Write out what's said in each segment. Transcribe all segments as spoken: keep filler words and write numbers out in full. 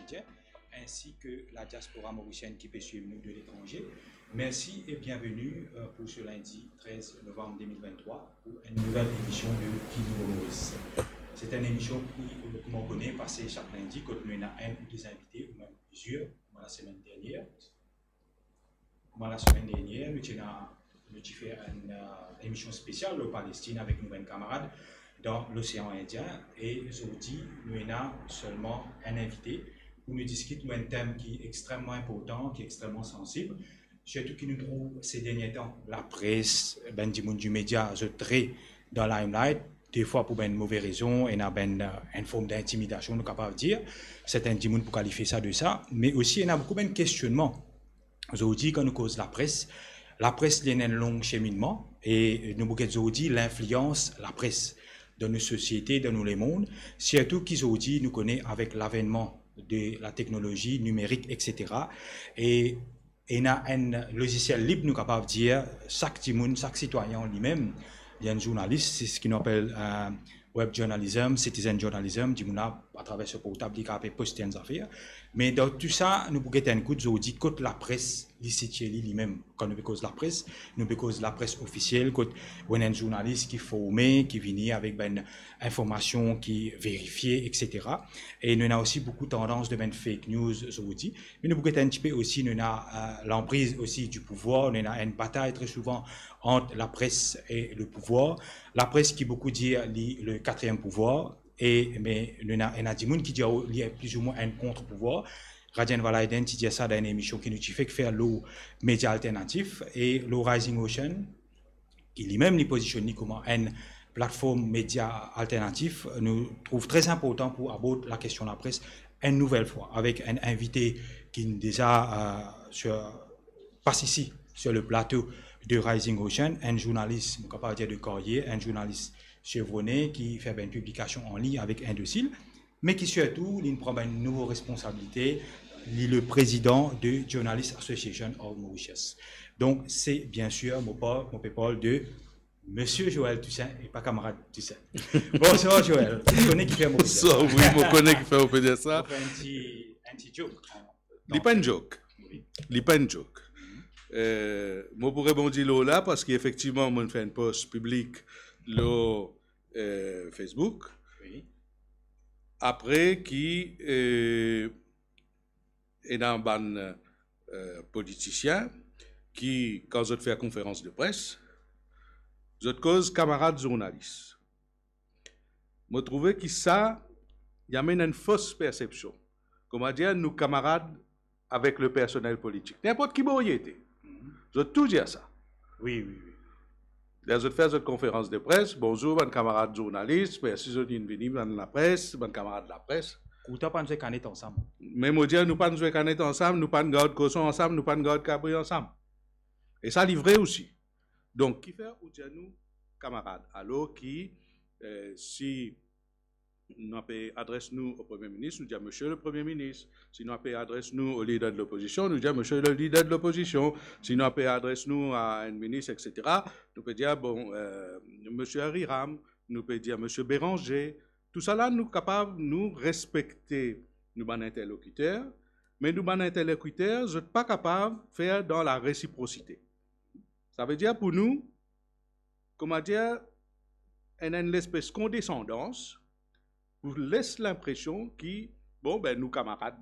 Indien, ainsi que la diaspora mauricienne qui peut suivre nous de l'étranger. Merci et bienvenue, euh, pour ce lundi treize novembre deux mille vingt-trois pour une nouvelle émission de Qui viv Maurice. C'est une émission qui, euh, kouma ou kone, pase chak lindi, kot nou ena enn ou de invités, ou même plusieurs, kouma la semaine dernière. Kouma la semaine dernière, nou ti ena, nou ti fer enn, euh, émission spéciale lor Palestine avek nou bann kamarad dan Losean Indien, e zordi, nou ena selman enn invite pou nou diskit lor enn tem ki extreman inportan, ki extreman sansib, sirtou ki nou trouv se dernie tan, lapres, bann dimoun di media, zot tre dan limelight, defwa pou bann move rezon, ena bann, euh, enn form dintimidasion, nou kapav dir. Sertin dimoun pou kalifie sa de sa, me osi ena boukou bann kestionnman. Zordi, kan nou koz lapres, lapres, li ena enn long seminnman, e nou pou get zordi linflians lapres dan nou sosiete, dan nou lemond, sirtou ki zordi, nou kone avek lavenman de la teknolozi nimerik, et cetera. E ena enn lozisiel lib, nou kapav dir, sak dimoun, sak sitwayen limem, li enn zournalis, se seki nou apel, euh, web journalism, citizen journalism, dimoun la, atraver so portab, li kapav poste enn zafer. Me dan tou sa, nou pou get enn kout zordi kot lapres li sitie li limem. Kan nou pe koz lapres, nou pe koz lapres ofisiel, kot ou ena enn zournalis ki forme, ki vini avek bann informasion ki verifie, et cetera. E nou ena osi boukou tandans de bann fake news zordi. Me nou pou get enn tipe osi, nou ena, euh, lanpriz osi di pouvwar, nou ena enn batay tre souvan ant lapres e le pouvwar. Lapres ki boukou dir li le quatrième pouvoir, e, me nou ena, ena dimoun ki dir li plizoumwin enn kont-pouvwar. Radyan Valayden ti dir sa dan enn emision ki nou ti fek fer lor media alternatif, e lor Rising Ocean, ki limem li pozisionn li kouma enn platform media alternatif, nou trouv tre inportan pou abord lakestion lapres enn nouvel fwa, avek enn invite ki deza, euh, sur, pas isi, sur le plateau de Rising Ocean, enn zournalis, nou kapav dir de karyer, enn zournalis chevrone ki fer bann piblikasion an lign avek Indosil, me ki sirtou, li pran bann nouvo responsabilite, li le prezidan de Journalist Association of Mauritius. Donk, se biensir, mo pa, mo pe parl de Monsieur Joël Toussaint e pa kamarad Toussaint. Bonswar, Joël. Ou kone kifer mo pe dir sa. Bonswar, wi, mo kone kifer ou pe dir sa. Mo fer enn ti, enn ti joke. Li pa enn joke. Wi. Li pa enn joke. Mhm. Euh, mo pou rebondi lor la, parski efektivman, mo fer enn post piblik lor, euh, Facebook. Wi. Apre ki, euh, ena bann, euh, politisien ki, kan zot fer konferans de pres, zot koz kamarad zournalis. Mo trouve ki sa, li amenn enn fos persepsion. Kouma dir, nou kamarad avek le personnel politik. Ninport ki bor li ete. Mhm. Zot tou dir sa. Wi, wi, wi. Ler zot fer zot konferans de pres, "Bonzour, bann kamarad zournalis, mersi zot inn vini, bann lapres, bann kamarad lapres." Kouma pa'nn zwe kanet ansam. Me mo dir, nou pa'nn zwe kanet ansam, nou pa'nn gard koson ansam, nou pa'nn gard kabri ansam. E sa, li vre osi. Donk, kifer ou dir nou kamarad, alor ki, euh, si nou pe adres nou o Premie Minis, nou dir, "Monsieur le Premier ministre." Si nou pe adres nou o lider de lopozision, nou dir, "Monsieur le leader de l'opposition." Si nou pe adres nou a enn minis, et cetera, nou pe dir, bon, euh, "Monsieur Harry Ram", nou pe dir, "Monsieur Béranger." Tousala, nou kapav, nou respekte nou bann interlokiter, me nou bann interlokiter, zot pa kapav fer dan laresiprosite. Savedir pou nou, kouma dir, enn, enn lespes kondesandans pou les linpresion ki, bon, be, nou kamarad.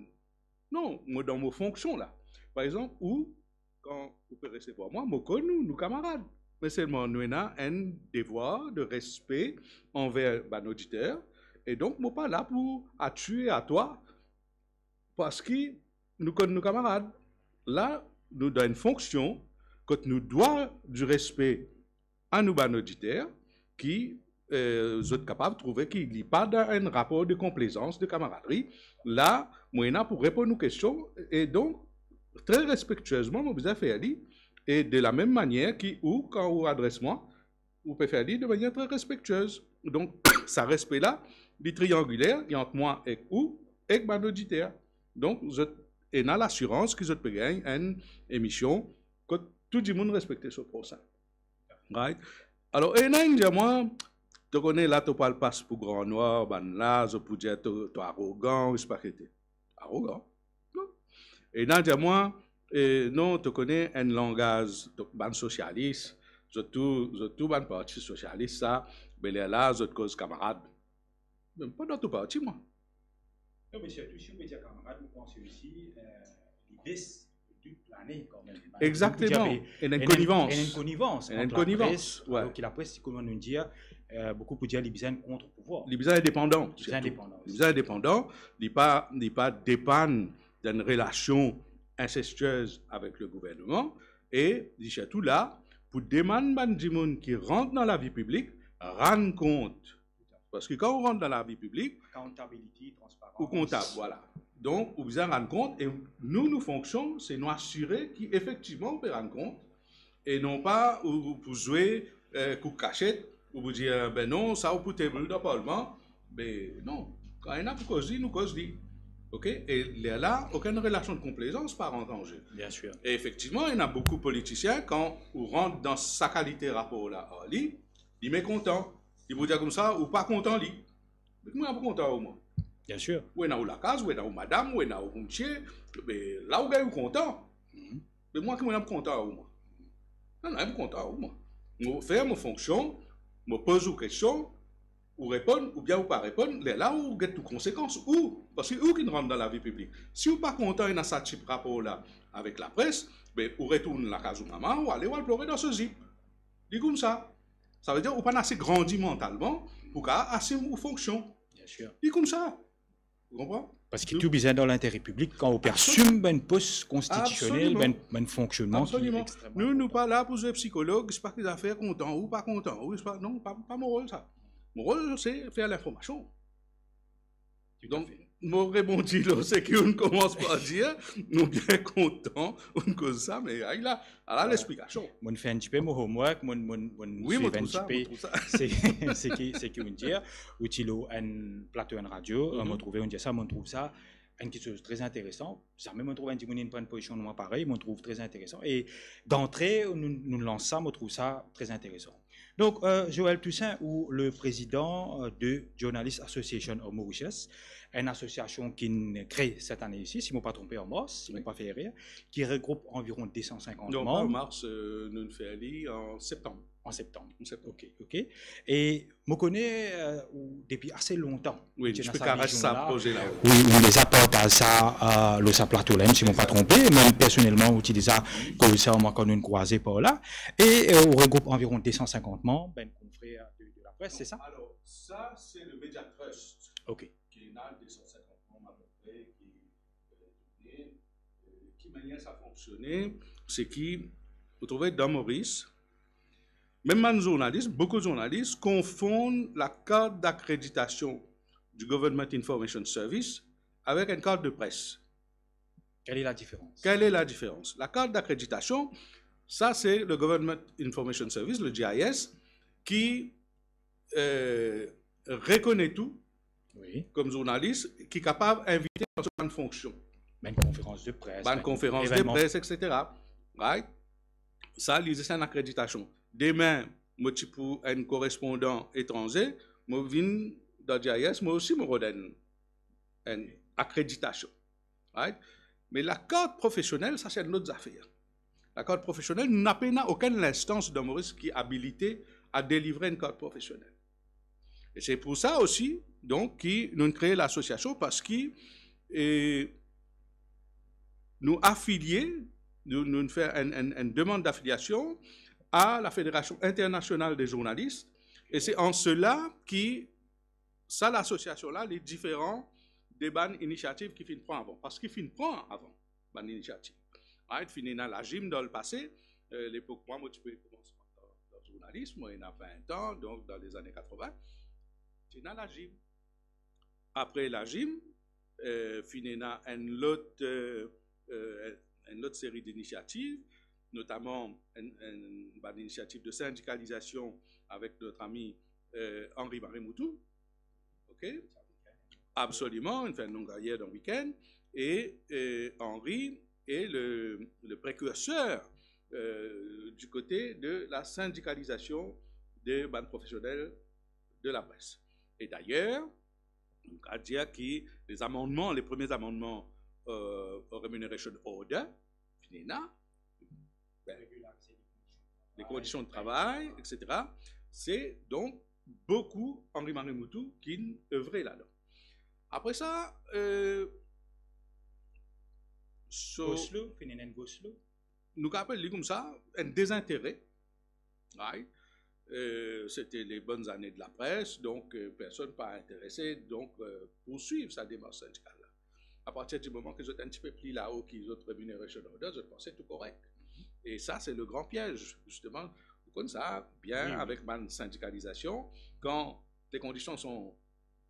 Non, mo dan mo fonksion la. Par exanp, ou, kan ou pe resevwar mwa, mo konn ou, nou kamarad. Me selman nou ena enn devwar de respe anver bann oditer, e donk mo pa la pou atire atwa, parski nou konn nou kamarad. La, nou dan enn fonksion kot nou dwa di respe a nou bann oditer ki, eh, zot kapav trouve ki li pa dan enn rapor de konplezans, de kamaradri. La, mo ena pou reponn ou kestion, e donk, tre respektiezman, mo bizin fer li, e de la mem manier ki ou, kan ou adres mwa, ou pe fer li de manier tre respektiez. Donk, sa respe la, li triangiler, li ant mwa ek ou, ek bann oditer. Donk, zot ena lasirans ki zot pe gagn enn emision kot tou dimoun respekte so prosin. Right? Alor, ena inn dir mwa, to kone la, to pral pas pou gran nwar, bann la, zot pou dir to, to arogan, ou sipakete. Arogan. Non. E ena dir mwa, eh, non, to kone enn langaz, to, bann sosialis, zot tou, zot tou bann parti sosialis sa, be lerla zot koz kamarad. Me pa dan tou parti, mwa. Non, me sirtou, si ou pe dir kamarad, ou panse osi, eh, li bes de plane kanmem. Exactement. Ena enn konivans. Ena enn konivans ant lapres, alor ki lapres, kouma nou dir, eh, boukou pou dir li bizin enn kont-pouvwar. Li bizin indepandan, sirtou. Li bizin indepandan osi. Li bizin indepandan, li pa, li pa depann dan enn relasion insestiez avek le gouvernman, e li sirtou la pou demann bann dimoun ki rant dan lavi piblik rann kont. Parski kan ou rant dan lavi piblik, ou kontab, vwala. Donk, ou bizin rann kont, e nou, nou fonksion, se nou asire ki efektivman ou pe rann kont, e non pa ou, ou pou zwe, eh, kouk kasiet, ou pou dir, be non, sa ou pou tabl dan parlman, be non, kan ena pou koz li, nou koz li. Oke? E lerla, okenn relasion de konplezans pa rant an ze. Biensir. E efektivman, ena boukou politisien, kan ou rant dan sa kalite rapor la ar li, li mekontan. Li pou dir koumsa, ou pa kontan li. Me ki mo'nn pou kontan ar mwa? Biensir. Ou ena ou lakaz, ou ena ou madam, ou ena ou misie, be la ou gagn ou kontan. Mhm. Me mwa, ki mo'nn pou kontan ar mwa? Nanye pou kontan ar mwa. Mo fer mo fonksion, mo poz ou kestion, ou reponn oubien ou pa reponn, lerla ou get tou konsekans, ou, parski ou ki rant dan lavi piblik. Si ou pa kontan ena sa tip rapor la avek lapres, be ou retourn lakaz ou mama, ou ale, ou al plore dan so zip. Li koumsa. Savedir ou pa'nn ase grandi mantalman pou kapav asim ou fonksion. Biensir. Li koumsa. Ou konpran? Parski tou bizin dan lintere piblik kan ou pe asim bann pos konstitisionel, bann, bann fonksionnman ki ekstreman inportan. Absoliman. Nou, nou pa la pou zwe psikolog, se pa ki zafer kontan ou, pa kontan ou, se pa, non, pa, pa mo rol sa. Mo rol, se fer linformasion. Donk, mo rebondi lor seki ou'nn koumans par dir, nou bien kontan ou'nn koz sa, me ay la, ala lexplikasion. Mo'nn fer enn tipe mo homework, mo'nn, mo'nn, mo'nn swiv enn tipe seki, seki ou'nn dir, ou ti lor enn plato enn radio, mo trouve ou'nn dir sa, mo'nn trouv sa enn kiksoz tre interesan. Zame mo'nn trouv enn dimounn inn pran enn pozision parey, mo'nn trouv tre interesan. E dantre, nou, nou lans sa, mo trouv sa tre interesan. Donk, euh, Joël Toussaint, ou le président, euh, de Journalists Association of Mauritius, enn asosiasion ki'nn kree set ane isi, si mo pa tronpe, an mars, si mo pa fer erer, ki regroup anviron de san sinkant manm. Non, pa an mars, euh, nou'nn fer li an septanm. An septanm. An septanm. Ok, ok. E mo kone, euh, ou depi ase lontan. Wi, ou ti ena sa vizion la. Wi, ou deza partaz sa, euh, lor sa plato la, si mo pa tronpe, mem personelman, ou ti deza koz sa, mwa, kan nou'nn krwaze par la. E, euh, ou regroup anviron de san sinkant manm, bann konfrer de, de lapres, se sa? Alor, sa, se le Media Trust. Ok. Ki ena de san sinkant manm apepre, ki, euh, tourne. Euh, ki manier sa fonksione, se ki, ou trouve dan Moris, mem bann zournalis, boukou zournalis konfonn lakart dakreditasion du Government Information Service avek enn kart de pres. Quelle est la différence? Quelle est la différence? Lakart dakreditasion, sa se le Government Information Service, le G I S, ki, euh, rekonet ou kom zournalis ki kapav invite dan so bann fonksion. Bann konferans de pres, bann konferans de pres, etsetera. Right? Sa, li zis enn akreditasion. Demin, mo ti pou enn korespondan etranze, mo vinn dan G I S, mo osi mo rod enn, enn akreditasion. Right? Me lakart profesionel, sa se enn lot zafer. Lakart profesionel, napa pena okenn linstans dan Moris ki abilite a delivre enn kart profesionel. E se pou sa osi, donk, ki nou'nn kree lasosiasion, parski, e, nou afilie, nou, nou'nn fer enn, enn, enn demann dafiliasion a la Fédération Internationale des Journalistes, e se an sela ki sa lasosiasion la, li diferan de bann inisiativ ki finn pran avan. Parski finn pran avan bann inisiativ. Right? Finn ena Lajim dan lepase, euh, lepok mwa, mo ti pe koumans dan, dan zournalis, mo ena vin an, donk dan lezane katreven. Ti ena Lajim. Apre Lajim, euh, finn ena enn lot, euh, euh, enn lot seri dinisiativ, notaman enn, enn bann inisiativ de sindikalizasion avek not ami, euh, Henri Marie Moutou. Ok? Absoliman, inn fer enn long karyer dan wikenn. E, euh, Henri est le, le précurseur, euh, du côté de la syndicalisation de bann profesionel de la presse. E dayer, nou kapav dir ki lezamannman, le premie zamannman euh, remuneration order, finn ena, ben, les conditions de travail, et cetera. C'est donc beaucoup Henri-Marie Moutou ki inn evre ladan. Apre sa, euh, so, Gosselot, finn ena enn Gosselot. Nou kapab apel li koumsa, enn dezintéré, right? Euh, c'était les bonnes années de la presse, donc, euh, personne pas intéressé, donc, euh, poursuivre sa démarche syndicale-là. À partir du moment que zot enn tipe pli lao ki zot remuneration order, zot panse tou korek. Et ça, c'est le grand piège, justement. Vous connaissez ça bien, oui, oui, avec bann syndicalisation. Quand les conditions sont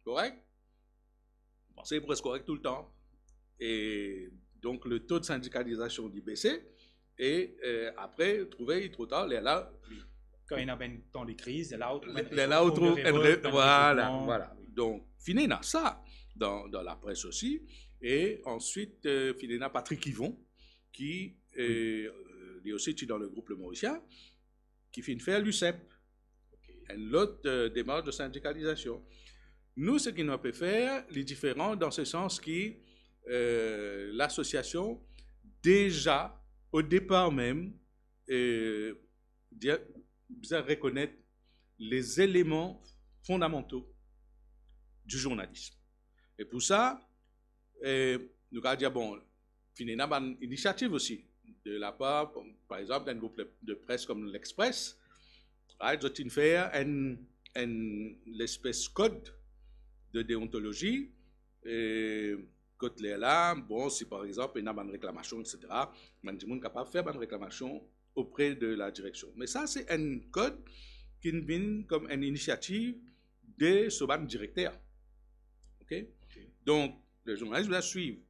correctes, vous pensez presque correct tout le temps. Et donc, le taux de syndicalisation dit baisser. Et, euh, après, trouve, tro tar, ler la, kan ena bann tan de kriz, ler la ou trouv enn, ler la ou trouv enn, voilà, voilà. Donk, finn ena sa dan, dan laprès osi. E answit, euh, finn ena Patrick Yvon, ki, euh, li osi ti dan le group Le Mauricien, ki finn fer l'USEP. Enn lot, euh, demars de sindikalizasion. Nou, seki nou pe fer, li diferan dan se sans ki, euh, lasosiasion, deza, o depar mem, euh, dir, bizin rekonet les éléments fondamentaux du journalisme. E pou sa, eh, nou kav dir, bon, finn ena bann inisiativ osi, de lapar, par exanp, enn group de, de pres kom L'Express, right, zot inn fer enn, enn lespes kod de deontolozi, e kot lerla, bon, si par exanp, ena bann reklamasion, et cetera, bann dimoun kapav fer bann reklamasion auprès de la direction. Me sa, se enn kod ki vinn kom enn inisiativ de so bann direkter. Ok? Ok. Donk, le journaliste va suivre.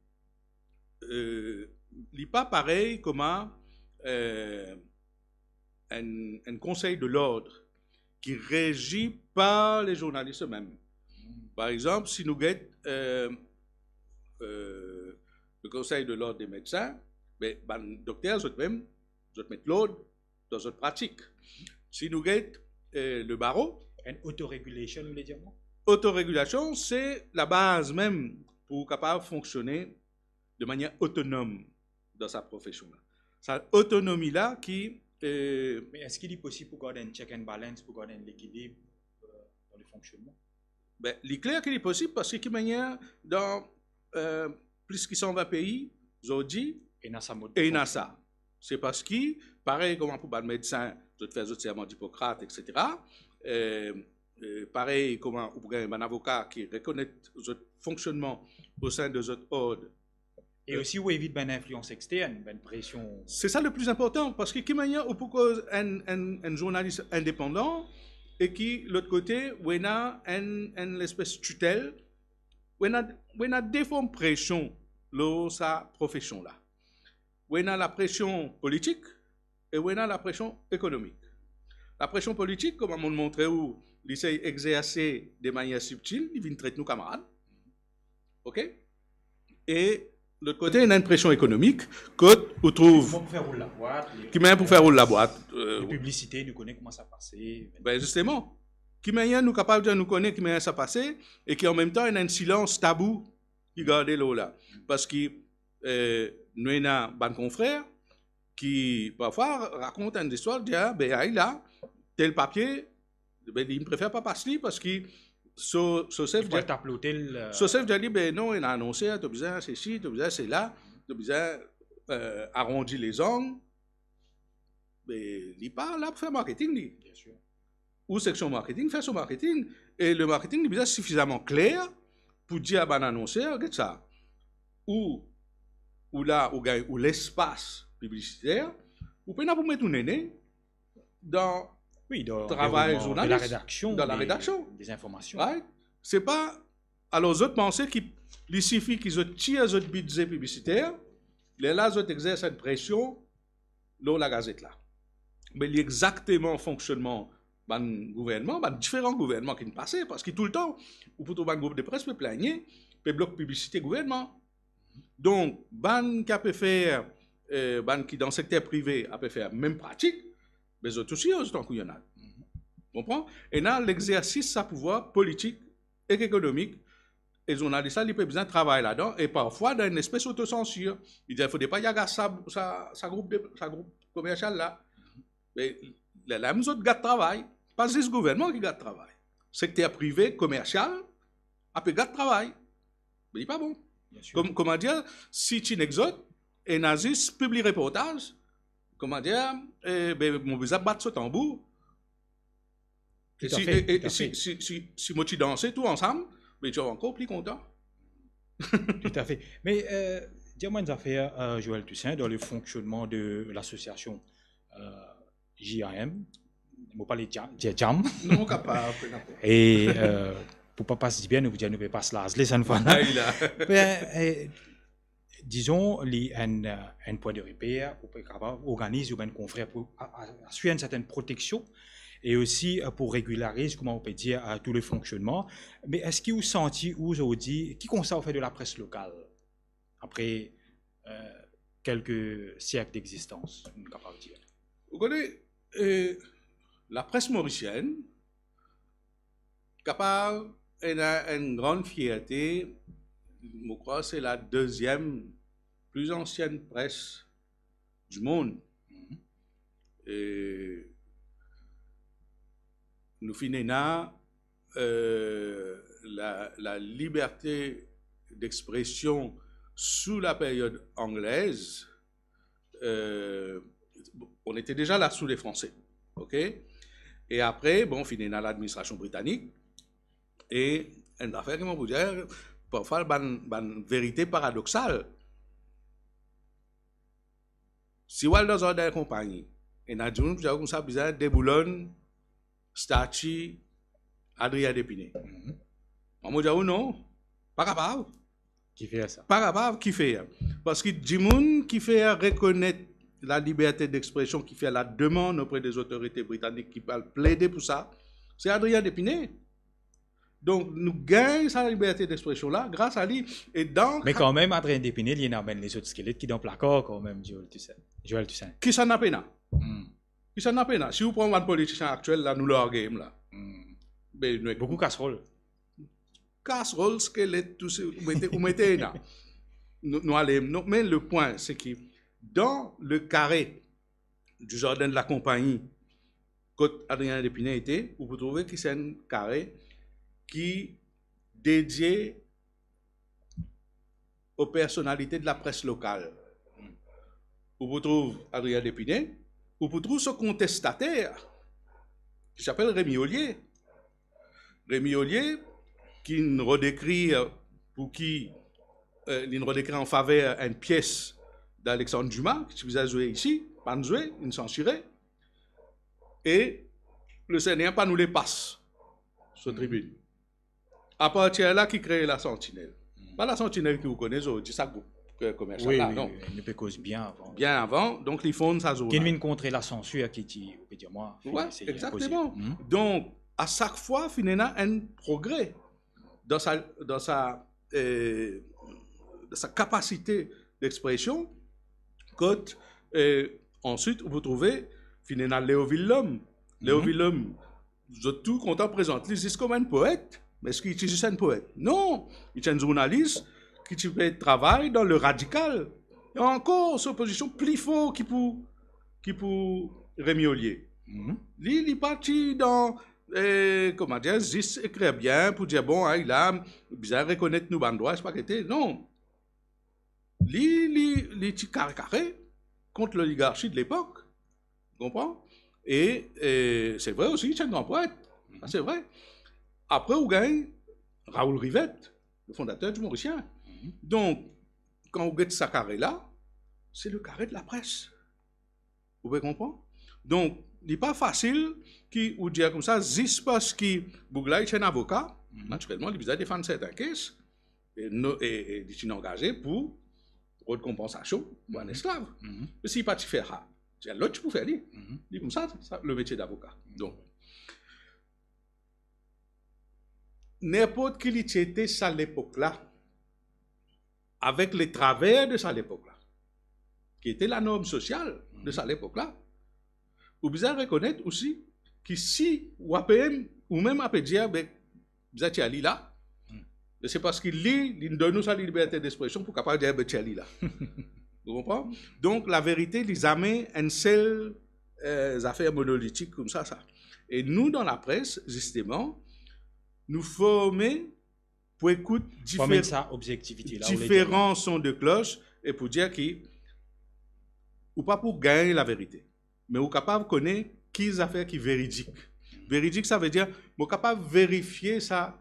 Euh, li pa parey kouma, euh, enn, enn konsey de lord ki rezi par le journaliste mem. Par exanp, si nou get, euh, euh, le konsey de lord de medsin, be, bann dokter, zot mem, zot met lord dan zot pratik. Si nou get, eh, le baro, enn autoregulation, ou le dir mwa? Autoregulasion, se labaz mem pou kapav fonksione de manier otonom dan sa profesion la. Sa otonomi la ki, eh, me eski li posib pou gard enn check and balance, pou gard enn lekilib, euh, dan le fonksionnman? Be, li kler ki li posib, parski ki manier dan, euh, plis ki san vin pei, zordi, ena sa mod de fonksionnman. Se parski, parey kouma pou bann medsin, zot fer zot serman d'Hippocrate, et cetera, euh, euh, parey kouma ou pou gagn bann avoka ki rekonet zot fonksionnman o sin de zot ord, e osi ou evit bann inflians extern, bann presion. Se sa le pli inportan, parski ki manier ou pou koz enn, enn, enn zournalis indepandan e ki lot kote ou ena enn, enn lespes titel, ou ena, ou ena de form presion lor sa profesion la. Ou ena lapresion politik e ou ena lapresion ekonomik. Lapresion politik, kouma mo montre ou, li sey exerse de manier sibtil, li vinn tret nou kamarad. Ok? E lot kote, ena enn presion ekonomik, kot ou trouv ki manier pou fer roul labwat, euh, lepiblisite, nou kone kouma sa pase. Ben, zisteman, ki manier nou kapav dir nou kone ki manier sa pase, e ki anmemtan ena enn silans tabou ki garde lor la? Parski, euh, nou ena bann konfrer ki parfwa rakont enn listwar, dir, "Ah, be, ay la, tel papie, be, li prefer pa pas li, parski so, so sef dir, tap lor tel, euh, so sef dir li, be non, ena anonser, to bizin sesi, to bizin sela, to bizin, euh, arandi lezang." Be, li pa la pou fer marketing, li. Bien sûr. Ou seksion marketing, fer so marketing. E le marketing, li bizin sifizaman kler pou dir a bann anonser, get sa. Ou, ou la, ou gagn ou lespas piblisiter, ou pena pou met ou nene dan, wi, dan travay zournalis, dan laredaksion, dan laredaksion de, de zinformasion. Right? Se pa, alor zot panse ki li sifi ki zot tir zot bidze piblisiter, lerla zot exers enn presion lor lagazet la. Me li exakteman fonksionnman bann gouvernman, bann diferan gouvernman ki finn pase, parski toultan, ou pou trouv bann group de pres pe pligne, pe blok piblisite gouvernman. Donk, bann ki ape fer, euh, bann ki dan sekter prive ape fer mem pratik, be zot osi, zot ankouyonad. Konpran? Ena lexersis sa pouvwar politik ek ekonomik, e zournalis la, li pe bizin travay ladan, e parfwa dan enn espes otosansir. Li dir, fode pa li agas sa, sa, sa group de, sa group komersial la. Me lerla mem zot gard travay, pa zis gouvernman ki gard travay. Sekter prive, komersial, ape gard travay. Me li pa bon. Bien sir. Kom, kouma dir, si ti nek zot, ena zis pibli reportaz, kouma dir, e, be, mo bizin bat so tanbour. E si, e, e, si, si, si, si mo ti danse tou ansam, be ti ankor pli kontan. Toutafe. Me, euh, dir mwa enn zafer, euh, Joël Toussaint, dan le fonksionnman de lasosiasion, euh, J A M, mo pa le dja-, dir djam. Non, kapav, kapav. E, euh, pou pa pas dibien, nou pou dir nou pe pas laz, les enn fwa la. Ay la. Be, euh, dizon, li enn, euh, enn pwin de reper, ou pe kapav organiz ou bann konfrer pou a-, a-, asir enn sertenn proteksion e osi, euh, pou regilariz, kouma ou pe dir, euh, tou le fonksionnman. Me eski ou santi ou zordi, ki konsta ou fer de lapres lokal apre, euh, kelke sierk degzistans, nou kapav dir? Ou kone, euh, lapres morisienn, kapav ena enn gran fierte, mo krwar se la deziem pli ansienn pres dimonn. Mhm. E nou finn ena, euh, la, la liberte dexpresion sou la period anglez, euh, on était déjà là sous les Français, ok? E apre, bon, finn ena ladministrasion britanik, e enn zafer ki mo pou dir, parfwa bann, bann verite paradoksal. Si ou al dan zardin konpagni, ena dimoun pou dir koumsa bizin deboulonn stati Adrien Depine. Mhm. Mwa, mo dir ou non, pa kapav. Kifer sa? Pa kapav, kifer? Parski dimoun ki fer rekonet laliberte dexpresion, ki fer lademann opre de zotorite britanik, ki al plede pou sa, se Adrien Depine. Donk, nou gagn sa liberte dexpresion la gras a li. E dan Me kanmem, Adrien Depine, li ena bann lezot skelet ki dan plakar kanmem, Joël Toussaint. Joël Toussaint. Kisannla pena? Hmm. Kisannla pena? Si ou pran bann politisien aktiel la, nou large la. Hmm. Be, nou Boukou kasrol. Kasrol, skelet, tou se, ou mete, ou mete ena. Nou, nou ale, non, me le pwin, se ki dan le kare du jardin de la Compagnie, kot Adrien Depine ete, ou pou trouve ki se enn kare ki dedie aux personnalités de la presse locale. Ou pou trouv Adrien Depine, ou pou trouv so kontestater, ki apel Rémy Ollier. Rémy Ollier, ki'nn rod ekrir, euh, pou ki, euh, li'nn rod ekrir an faver enn pies d'Alexandre Dumas, ki ti bizin zwe isi, pa'nn zwe, inn sansire. E le CNR pa'nn oule pas so tribinn. Apartir la ki kree La Sentinelle. Hmm. Pa La Sentinelle ki ou kone zordi, sa group, euh, komersial Wi, la, wi, non. Wi, nou pe koz bien avan. Bien avan, donk li fonn sa zournal. Ki'nn vinn kont lasansir ki ti, ou pe dir mwa, finn Wi, eseye koze. Exactement. Hmm. Donk, a sak fwa, finn ena enn progre dan sa, dan sa, euh, dan sa kapasite dexpresion, kot, euh, answit, ou pou trouve, finn ena Leo Villaume. Leo Mhm. Villaume, zot tou kontan prezant li zis kom enn poet, me eski li ti zis enn poet? Non, li ti enn zournalis ki ti pe travay dan le radikal. E ankor, so pozision pli for ki pou, ki pou Rémy Ollier. Mhm. Li, li pa ti dan, eh, kouma dir, zis ekrir bien pou dir, bon, ay la, bizin rekonet nou bann drwa, se pa gete. Non. Li, li, li ti kare kare kont loligarsi de lepok. Konpran? E, e, se vre osi, li ti enn gran poet. Mhm. Sa, se vre. Apre, ou gagn Raoul Rivette, le fondateur du Morisien. Mhm. Donk, kan ou get sa kare la, se le kare de la pres. Ou pe konpran? Donk, li pa fasil ki ou dir koumsa, zis parski boug la, li ti enn avoka, Mhm. natirelman, li bizin defann sertin kes, e no-, e, e li ti angaze pou rod konpansasion pou bann Mhm. esklav. Mhm. Me si li pa ti fer sa, ti enn lot ti pou fer li. Mhm. Li koumsa, sa, le metie davoka. Donk, ninport ki li ti ete sa lepok la, avek le traver de sa lepok la, ki ete lanorm sosial de sa lepok la, ou bizin rekonet osi ki si ou ape, ou mem ape dir, be, bizin tir li la, Hmm. E se parski li, li donn nou sa liberte d'expresion pou kapav dir, "Be, tir li la." Ou konpran? Donk, laverite, li zame enn sel, eh, zafer monolitik koumsa, sa. E nou, dan lapres, zisteman, nou forme pou ekout Pou amenn difer-, sa obzektivite la, ou le dir. diferan son de klos e pou dir ki ou pa pou gagn laverite, me ou kapav kone ki zafer ki veridik. Veridik, sa ve dir, mo kapav verifie sa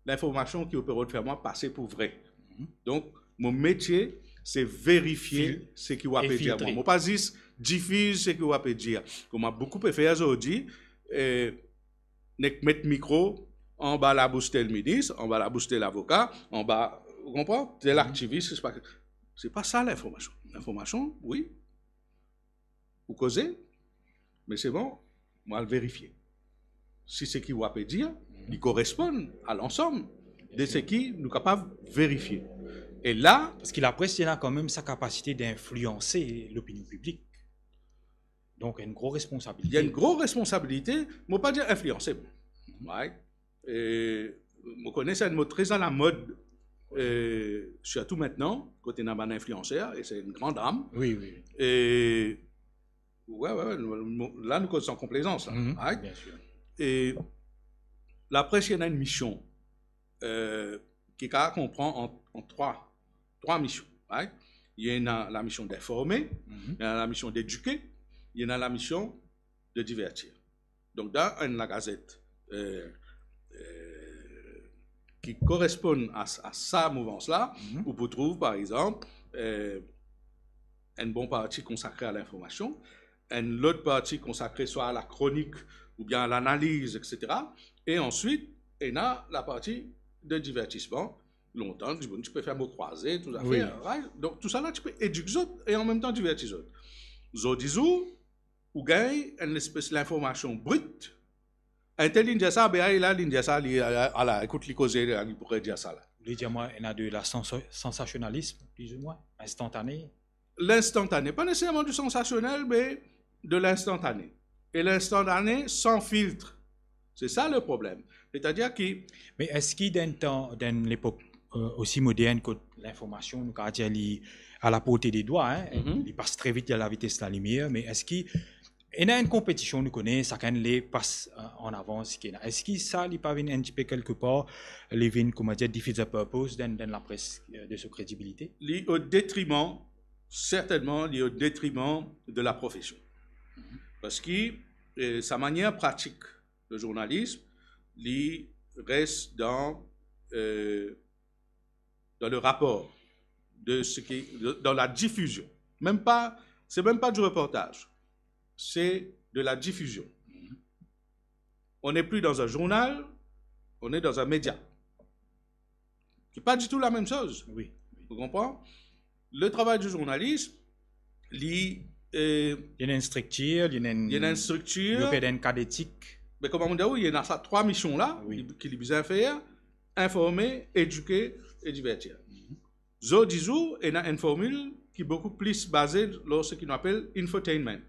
linformasion ki ou pe rod fer mwa pase pou vre. Mhm. Donk, mo metie, se verifie Fil-, seki ou e ape dir filtre. mwa. Mo pa zis difiz seki ou ape dir. Kouma boukou pe fer zordi, eh, nek met mikro anba labous tel minis, anba labous tel avoka, anba, ou konpran, tel Mhm. aktivis, se pa, se pa sa linformasion. Linformasion, wi, ou koze, me se bon, mo al verifie si seki ou ape dir, Mhm. li koresponn a lansam de Bien sir. seki nou kapav verifie. E la Parski lapres, li ena kanmem sa kapasite d'inflianse lopinion piblik. Donk, enn gro responsabilite. Li enn gro responsabilite, mo pa dir inflianse. Right? E mo kone se enn mo tre alamod, eh, sirtou aster, kot ena bann inflianser, e se enn gran dram. Wi, wi. E, wi, wi, wi, nou, nou, la nou koz san konplezans, la, Mhm, right? bien sir. E lapres, li ena enn mision, eh, ki kapav konpran an, an trwa, trwa mision, right? Li ena lamision d'informe, Mhm. li ena lamision d'edike, li ena lamision de divertir. Donk, dan enn lagazet, eh, eh, ki koresponn a, a sa mouvans la, Mhm. ou pou trouv, par exanp, eh, enn bon parti konsakre a linformasion, enn lot parti konsakre swa a lakronik oubien a lanaliz, et cetera. E answit, ena laparti de divertisman. Lontan, dimoun ti pe fer mo krwaze, tou zafer, Wi. right? Donk, tousala ti pe edik zot e anmemtan diverti zot. Zordi zour, ou gagn enn lespes linformasion brit. Enn tel inn dir sa, be, ala, inn dir sa, li, ala, ala, ekout li koze, li pou redir sa la. Ou le dir mwa, ena de la sansa-, sansasionalism, pli ou mwin, instantane. Linstantane, pa neseserman di sansasionel, me de linstantane. E linstantane san filtre. Se sa le problem. Setadir ki Me eski dan tan, dan lepok, eh, osi modern kot linformasion, nou kapav dir li a laporte de dwa, hein, Mhm. li pas tre vit, li a lavites lalimier, me eski ena enn konpetision, nou kone, sakenn le pas, eh, an avans ki ena. Eski sa, li pa vinn enn tipe kelkepar, li vinn, kouma dir, defeat the purpose dan, dan lapres, eh, de so kredibilite? Li o detriman, sertennman, li o detriman de la profesion. Parski, eh, sa manier pratik le zournalis, li res dan, eh, dan le rapor de seki, de, dan la difizion. Mem pa, se mem pa di reportaz, se de la difizion. On n'est plus dans un journal, on est dans un média. Ki pa ditou lamem soz. Wi. Ou konpran? Le travay di zournalis, li, eh, Li ena enn striktir, li ena enn, li ena enn striktir. Li opere dan enn kad etik. Me kouma mo dir ou, li ena sa trwa mision la, Wi. ki, ki li bizin fer, informe, edike e divertir. Zordi zour, ena enn formil ki boukou plis baze lor seki nou apel infotainment.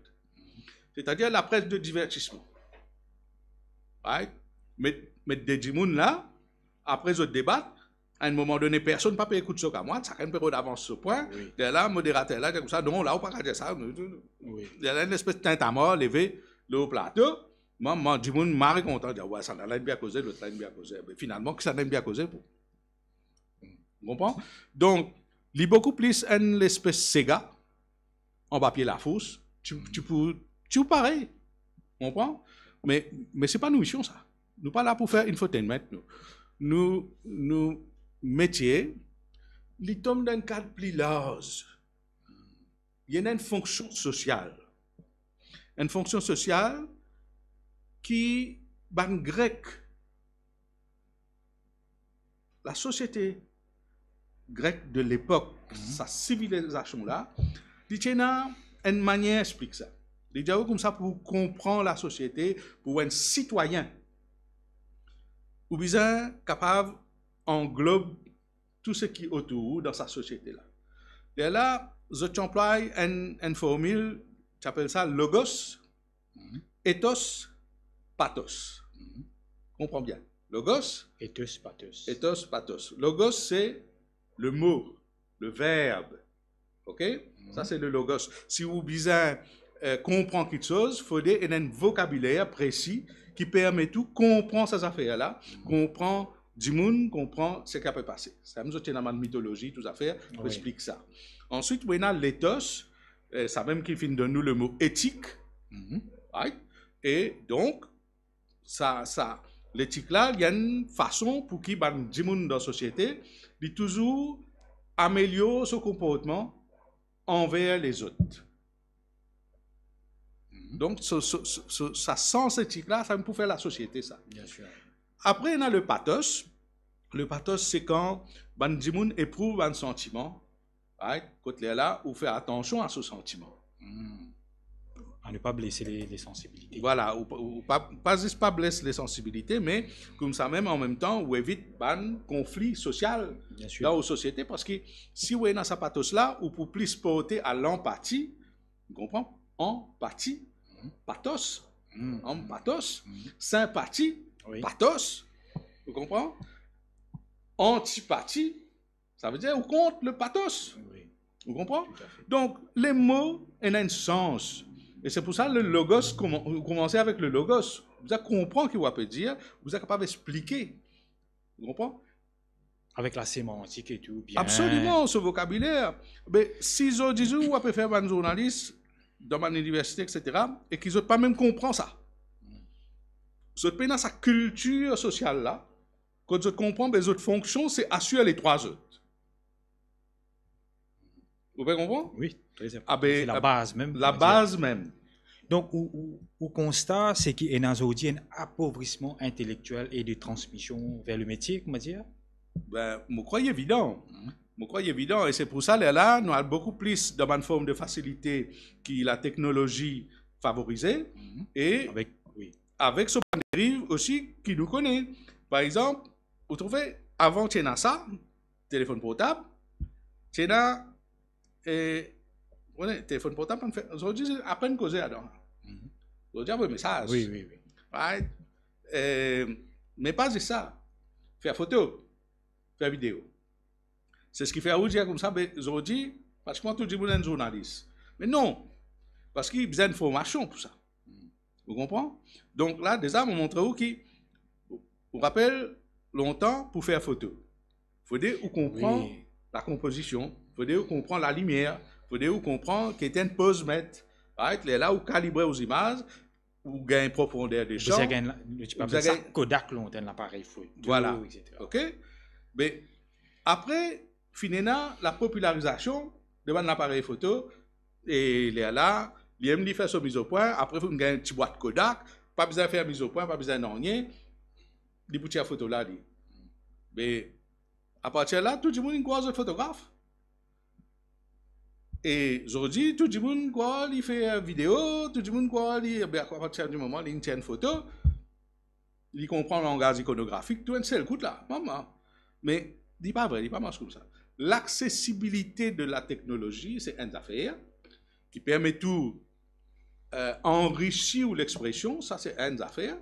Setadir lapres de divertisman. Right? Met, met de dimoun la, apre zot debat, a enn moman done, personn pa pe ekout so kamwad, sakenn pe rod avans so pwin. Wi. Derla, moderater la dir koumsa, "Non, la, ou pa kapav dir sa." Wi. Derla, enn lespes tintamarre leve lor plato. Mwa, mwa, dimoun mari kontan, dir, "Wi, sa la, la inn bien koze, lot la inn bien koze." Me finalman, ki sa la inn bien koze pou? Ou konpran? Donk, li boukou plis enn lespes sega, anba pie lafours, ti, ti pou, ti pou pare. Ou konpran? Me, me se pa nou mision sa. Nou pa la pou fer infotainment, nou. Nou, nou metie, li tom dan enn kad pli larz. Li ena enn fonksion sosial. Enn fonksion sosial ki bann Grek, lasosiete grek de lepok, Mhm. sa sivilizasion la, li ti ena enn manier explik sa. Li dir ou koumsa pou konpran lasosiete, pou enn sitwayin, ou bizin kapav anglob tou seki otour ou dan sa sosiete la. Lerla, zot ti anplway enn, enn formil, ti apel sa logos, Mhm. ethos, pathos. Mhm. Konpran bien. Logos, ethos, pathos. Ethos, pathos. Logos, se le mo, le verb. Ok? Sa, se le logos. Si ou bizin, eh, konpran kiksoz, fode ena enn vokabiler presi ki permet ou konpran sa zafer la, konpran dimoun, konpran seki pe pase. Samem zot ena bann mitolozi, tou zafer, pou explik sa. Answit, ou ena lethos, eh, samem ki finn donn nou le mo etik. Right? E donk, sa, sa, letik la, li enn fason pou ki bann dimoun dan sosiete, li touzour amelior so konportman anver lezot. Donk, so, so, so, so, sa sans etik la, sa pou fer lasosiete, sa. Bien sir. Apre, ena le pathos. Le pathos, se kan bann dimoun eprouv bann santiman, right? Kot lerla, ou fer atansion a so santiman. A ne pa blese le, le sansibilite. Vwala, ou, ou pa, pa zis pa bles le sansibilite, me koumsa mem, an mem tan, ou evit bann konfli sosial dan ou sosiete, parski si ou ena sa pathos la, ou pou plis porte a lanpati, ou konpran? Anpati, pathos, anpathos, sinpati, pathos, ou konpran? Antipati, savedir ou kont le pathos. Ou konpran? Donk, le mo ena enn sans. E se pou sa, le logos, kouma-, ou koumanse avek le logos. Ou bizin konpran ki ou pe dir, ou bizin kapav explike. Ou konpran? Avek la semantik e tou, bien. Absoliman, so vokabiler. Be, si zordi zour ou pe fer bann zournalis dan bann iniversite, etsetera, e ki zot pa mem konpran sa. Zot pena sa kiltir sosial la, kot zot konpran, be zot fonksion, se asir letrwa zot. Ou pe konpran? Wi, tre inportan. Se labaz mem, labaz mem. Donk, ou, ou, ou konsta, se ki ena zordi enn apovrisman intelektiel e de transmision ver le metie, kouma dir? Be, mo krwar li evidan. Mo krwar li evidan, e se pou sa, lerla, nou al boukou plis dan bann form de fasilite ki lateknolozi favorize, e avek, wi, avek so bann deriv osi ki nou kone. Par exanp, ou trouve, avan ti ena sa, telefonn portab, ti ena, e, ou kone, telefonn portab, zordi, se apel koze ladan. Zordi, avoy mesaz. Wi, wi, wi. Right? E, me pa zis sa. Fer foto, fer video. Se seki fer ou dir koumsa, be, zordi, pratikman tou dimoun enn zournalis. Me non, parski bizin formasion pou sa. Ou konpran? Donk la, deza, mo montre ou ki, ou rapel, lontan, pou fer foto, fode ou konpran lakonpozision, fode ou konpran lalimier, fode ou konpran ki enn poz met, right? Lerla ou kalibre ou zimaz, ou gagn profonder de chan, bizin gagn la, nou ti pe apel sa Kodak lontan, laparey foto, etsetera. Vwala. Ok? Be, apre, finn ena lapopilarizasyon de bann laparey foto, e lerla, li mem li fer so mizopwin, apre finn gagn ti bwat Kodak, pa bizin fer mizopwin, pa bizin nanye, li pou tir foto la, li. Me, apartir la, tou dimoun inn krwar zot fotograf. E zordi, tou dimoun krwar li fer video, tou dimoun krwar li, be, apartir di moman li inn tir enn foto, li konpran langaz ikonografik, tou enn sel kout la, mama. Me li pa vre, li pa mars koumsa. Laksesibilite de lateknolozi, se enn zafer ki permet ou, eh, anrisi ou lexpresion, sa se enn zafer,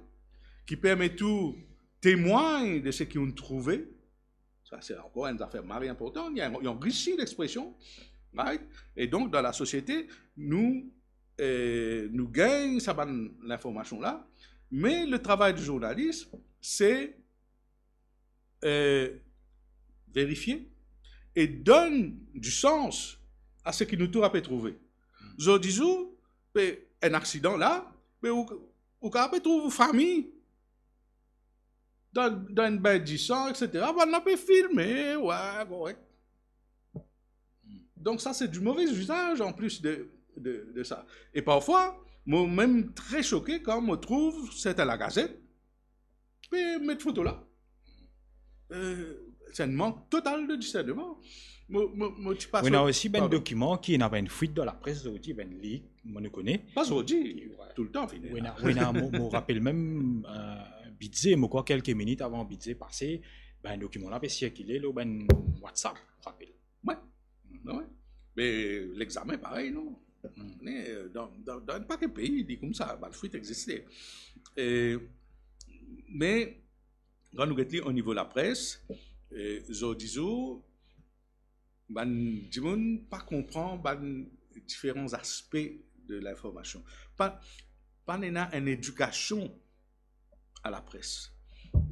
ki permet ou temwagn de seki ou trouve, sa se ankor enn zafer mari inportan, li, li anrisi lexpresion, right? E donk, dan lasosiete, nou, eh, nou gagn sa bann linformasion la, me le travay di zournalis, se, eh, verifie e donn disans a seki nou tou pe trouve. Zordi zour, pe enn aksidan la, me ou, ou kapav pe trouv ou fami dan, dan enn bin disan, etsetera. Bann la pe filme, wi, korek. Donk sa, se di move zizaz an plis de, de, de sa. E parfwa, mo mem tre soke kan mo trouv sertin lagazet pe met foto la. Eh, se enn mank total de diserneman. Mo, mo, mo ti pas... Wi, ena osi bann dokiman ki ena bann fwit dan lapres zordi, bann lik, mo nou kone. Pa zordi, toultan fini. Wi, ena, wi, ena, mo, mo rapel mem, eh, bidze, mo krwar kelke minit avan bidze pase, bann dokiman la pe sirkile lor bann WhatsApp, rapel. Wi. Wi. Me lexamen parey, non? Me, eh, dan, dan, dan enn pake pei, li koumsa, bann fwit existe. Eh, me kan nou get li o nivo lapres, eh, zordi zour, bann dimoun pa konpran bann diferan zaspe de linformasion. Pa, pa ena enn edikasion a lapres.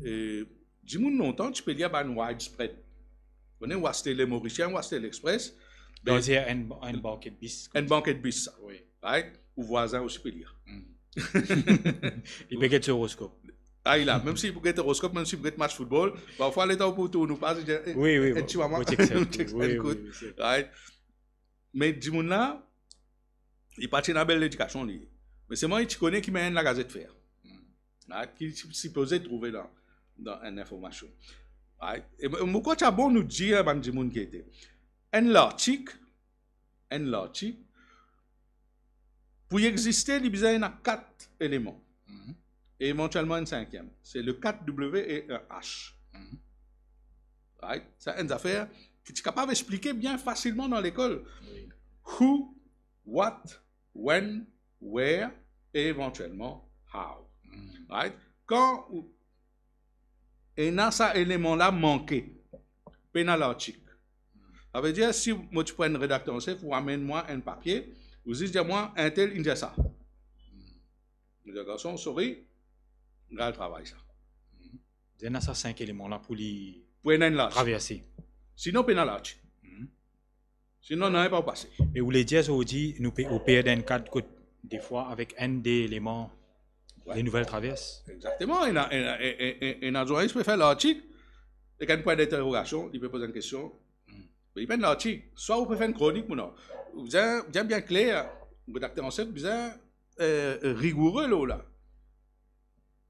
Eh, dimoun lontan ti pe lir bann widespread. Ou kone, ou aste Le Morisien, ou aste L'Express, be, Dans enn, enn banket bis. Enn banket bis, sa. Wi. Right? Ou vwazin osi pe lir. Mm. Li pe get so oroskop. Ah, li la, mem si pou get oroskop, mem si pou get match football, parfwa letan ou pou tourn ou paz, li dir, eh, wi, wi, eh, ti mama, wi, wi, wi, wi, wi, wi, wi. Right? Me dimoun la, li pa ti ena bel ledikasion, li. Me selman li ti kone ki bann lagazet fer. Right? Ki ti sipoze trouve dan, dan enn informasion. Right? E mo, mo krwar ti a bon nou dir bann dimoun ki ete. Enn lartik, enn lartik, pou li existe, li bizin ena kat eleman. Mhm. E evantielman enn sinkiem. Se le kat W e enn H. Mhm. Right? Sa enn zafer ki ti kapav explike bien fasilman dan lekol. Wi. Who, what, when, where, e evantielman how. Mhm. Right? Kan ou, ena sa eleman la manke, pena lartik. Savedir, si mo ti pou enn redakter an sef, ou amenn mwa enn papie, ou zis dir mwa, "Entel inn dir sa." Mo dir, "Garson, sorry, mo al travay sa." Ena sa sink eleman la pou li pou ena enn lartik. Traverse. Sinon, pena lartik. Mhm. Sinon, nanye pa pou pase. E ou le dir, zordi, nou pe, ou pe dan enn kad kot, defwa, avek enn, de eleman, wi, de nouvel travers. Egzakteman. Ena, ena, e, e, e, ena zournalis pe fer lartik, ek enn pwin dinterogasion, li pe poz enn kestion. Hmm. Me li pa enn lartik. Swa ou pe fer enn kronik, mon non. Ou bizin, bizin bien kler, redakter an sef bizin, eh, rigoure lor la.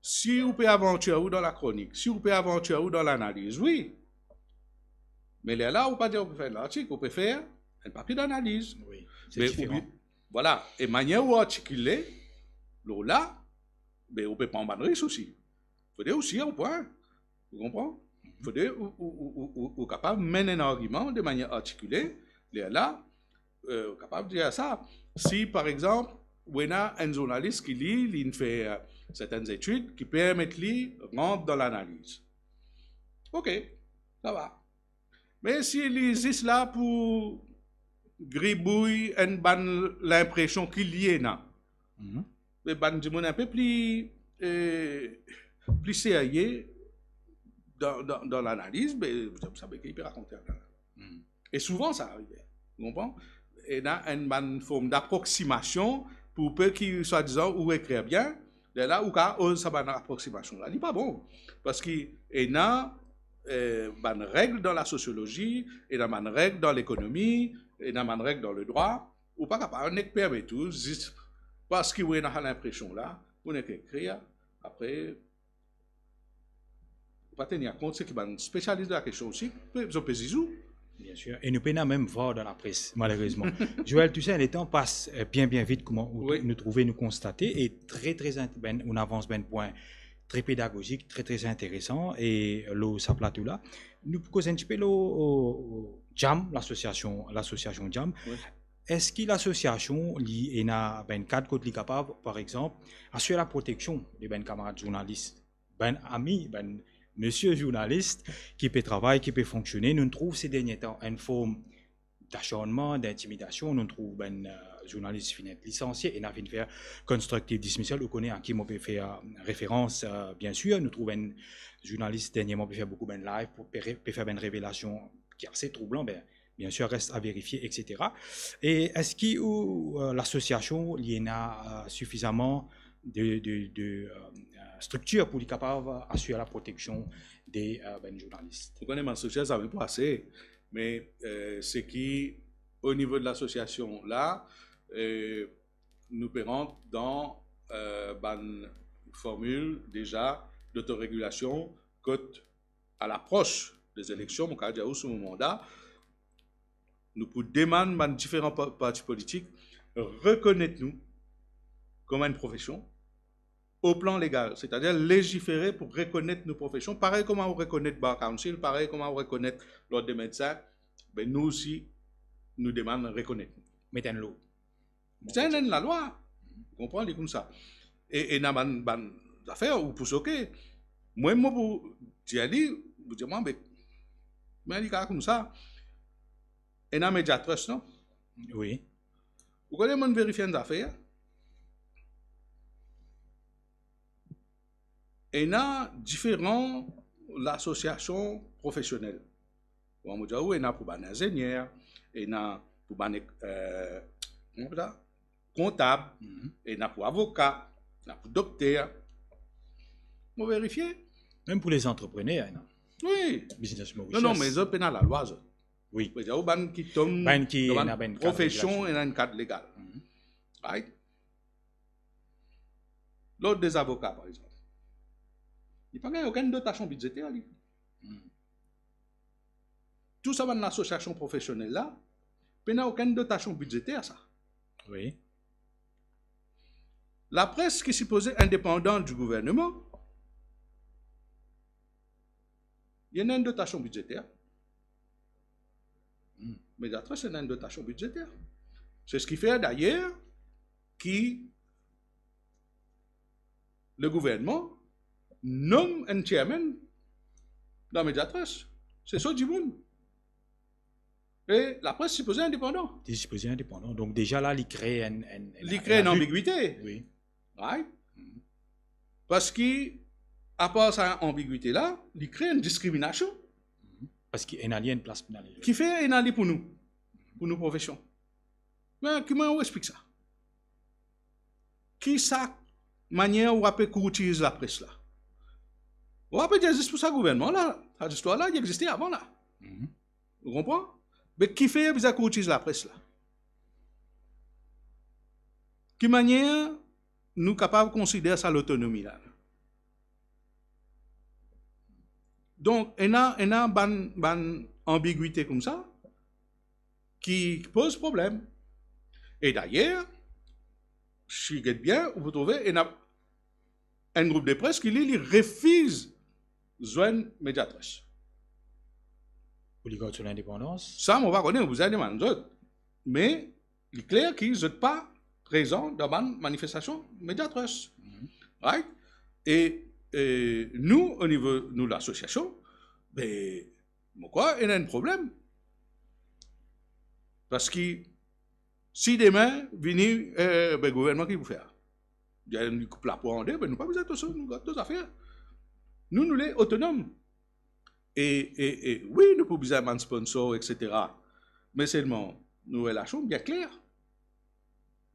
Si ou pe avantir ou dan lakronik, si ou pe avantir ou dan lanaliz, wi. Me lerla, ou pa dir ou pe fer enn lartik, ou pe fer enn papie danaliz. Wi, se diferan. Vwala, e manier ou artikile lor la, be ou pe pran bann risk osi. Fode ou sir ou pwin. Ou konpran? Mhm. Fode ou, ou, ou, ou, ou, ou kapav menn enn argiman de manier artikile, lerla, eh, ou kapav dir sa. Si, par exanp, ou ena enn zournalis ki li, li inn fer, eh, sertenn zetid ki permet li rant dan lanaliz. Ok, sa va. Me si li zis la pou gribouy enn bann linpresion ki li ena, mhm, me bann dimoun inpe pli, eh, pli serye dan, dan, dan lanaliz, be, sa be ki li pe rakont la. Hmm. E souvan sa arive, ou konpran? Ena enn bann form daproksimasion pou pe ki, swadizan, ou ekrir bien, lerla ou kapav oz sa bann aproksimasion la. Li pa bon, parski ena, eh, bann reg dan lasosiolozi, ena bann reg dan lekonomi, ena bann reg dan ledrwa, ou pa kapav nek permet ou, zis parski ou ena sa linpresion la, ou nek ekrir, apre, ou pa tenir kont seki bann spesialis dan lakestion osi, pe, zot pe ziz ou. Bien sir. E nou pena mem vwar dan lapres, malerezman. Joël Toussaint, letan pas, eh, bien, bien vit, kouma ou, wi, nou trouve, nou konstate, e tre, tre int-, bann, ou avans bann pwin tre pedagozik, tre, tre interesan, e lor sa plato la. Nou pou koz enn tipe lor, o, o, JAM, lasosiasion, lasosiasion JAM. Wi. Eski lasosiasion, li ena bann kad kot li kapav, par exanp, asir laproteksion de bann kamarad zournalis, bann ami, bann misie zournalis ki pe travay, ki pe fonksione? Nou trouv se dernie tan enn form dasarnman, dintimidasion. Nou trouv bann, eh, zournalis finn et lisansie, ena finn fer constructive dismissal. Ou kone a ki mo pe fer, eh, referans, eh, bien sir. Nou trouv enn zournalis dernierman pe fer boukou bann live, pou pe re-, pe fer bann revelasion ki ase troublan, be, bien sir, res a verifie, et cetera. E eski ou, eh, lasosiasion, li ena, eh, sifizaman de, de, de, eh, eh, striktir pou li kapav asir laproteksion de, eh, bann zournalis? Ou kone, bann striktir zame pou ase, me, eh, seki o nivo de lasosiasion la, eh, nou pe rant dan, eh, bann formil deza dotoregilasion, kot a lapros de zeleksion, mo kapav dir ou sou mo manda, nou pou demann bann diferan pa-, parti politik rekonet nou kouma enn profesion o plan legal, setadir lezifere pou rekonet nou profesion, parey kouma ou rekonet Bar Council, parey kouma ou rekonet lord de medsin, be nou osi, nou demann rekonet nou. Met enn lo. Bizin enn lalwa. Ou konpran, li koumsa. E, e ena bann, bann zafer ou pou soke. Mwa, mo pou dir li, pou dir mwa, be, me li kapav koumsa, ena Media Trust, non? Wi. Ou kone, mo'nn verifie enn zafer. Ena diferan lasosiasion profesionel. Bon, mo dir ou, ena pou bann inzenier, ena pou bann, eh, kouma apel sa? Kontab, mhm, ena pou avoka, ena pou dokter. Mo verifie. Mem pou lezantreprener, ena. Wi. Business Mauritius. Non, non, me zot pena lalwa, zot. Wi. Mo dir ou, bann ki tom, bann ki dan bann ena bann kad profesion, legal, ena enn kad legal. Mhm. Right? Lord dezavoka, par exanp, li pa gagn okenn dotasion bidzeter, li. Hmm. Tou sa bann lasosiasion profesionel la, pena okenn dotasion bidzeter, sa. Wi. Lapres ki sipoze indepandan di gouverneman, li ena enn dotasion bidzeter. Hmm. Media Trust ena enn dotasion bidzeter. Se seki fer, dayer, ki le gouvernman nom enn chairman dan Media Trust. Se so dimoun. E lapres sipoze indepandan. Li sipoze indepandan. Donk deza la, li kre enn, enn, enn, li kre enn anbigwite. Wi. Right? Parski, apar sa anbigwite la, li kre enn diskriminasion. Parski ena li enn plas pou nou. Kifer ena li pou nou, pou nou profesion. Me, kouma ou explik sa? Ki sa manier ou ape kourtiz lapres la? Ou ape dir zis pou sa gouvernman la, sa zistwar la, li existe avan la. Mhm. Ou konpran? Me kifer bizin kourtiz lapres la? Ki manier nou kapav konsider sa lotonomi la? Donk, ena, ena bann, bann anbigwite koumsa ki poz problem. E dayer, si get bien, ou pou trouve ena enn group de pres ki li, li refiz zwenn Media Trust. Pou li gard so lindepandans. Sa, mo pa kone, ou bizin demann zot. Me li kler ki zot pa prezan dan bann manifestasion Media Trust. Mhm. Right? E, e nou, o nivo nou lasosiasion, be, mo krwar ena enn problem. Parski si demin vini, eh, be, gouvernman ki pou fer? Dir li koup lapwa an de, be, nou pa bizin tousa, nou gard to zafer. Nou, nou le otonom. E, e, e wi, nou pou bizin bann sponsor, et cetera. Me selman, nou relasion bien kler.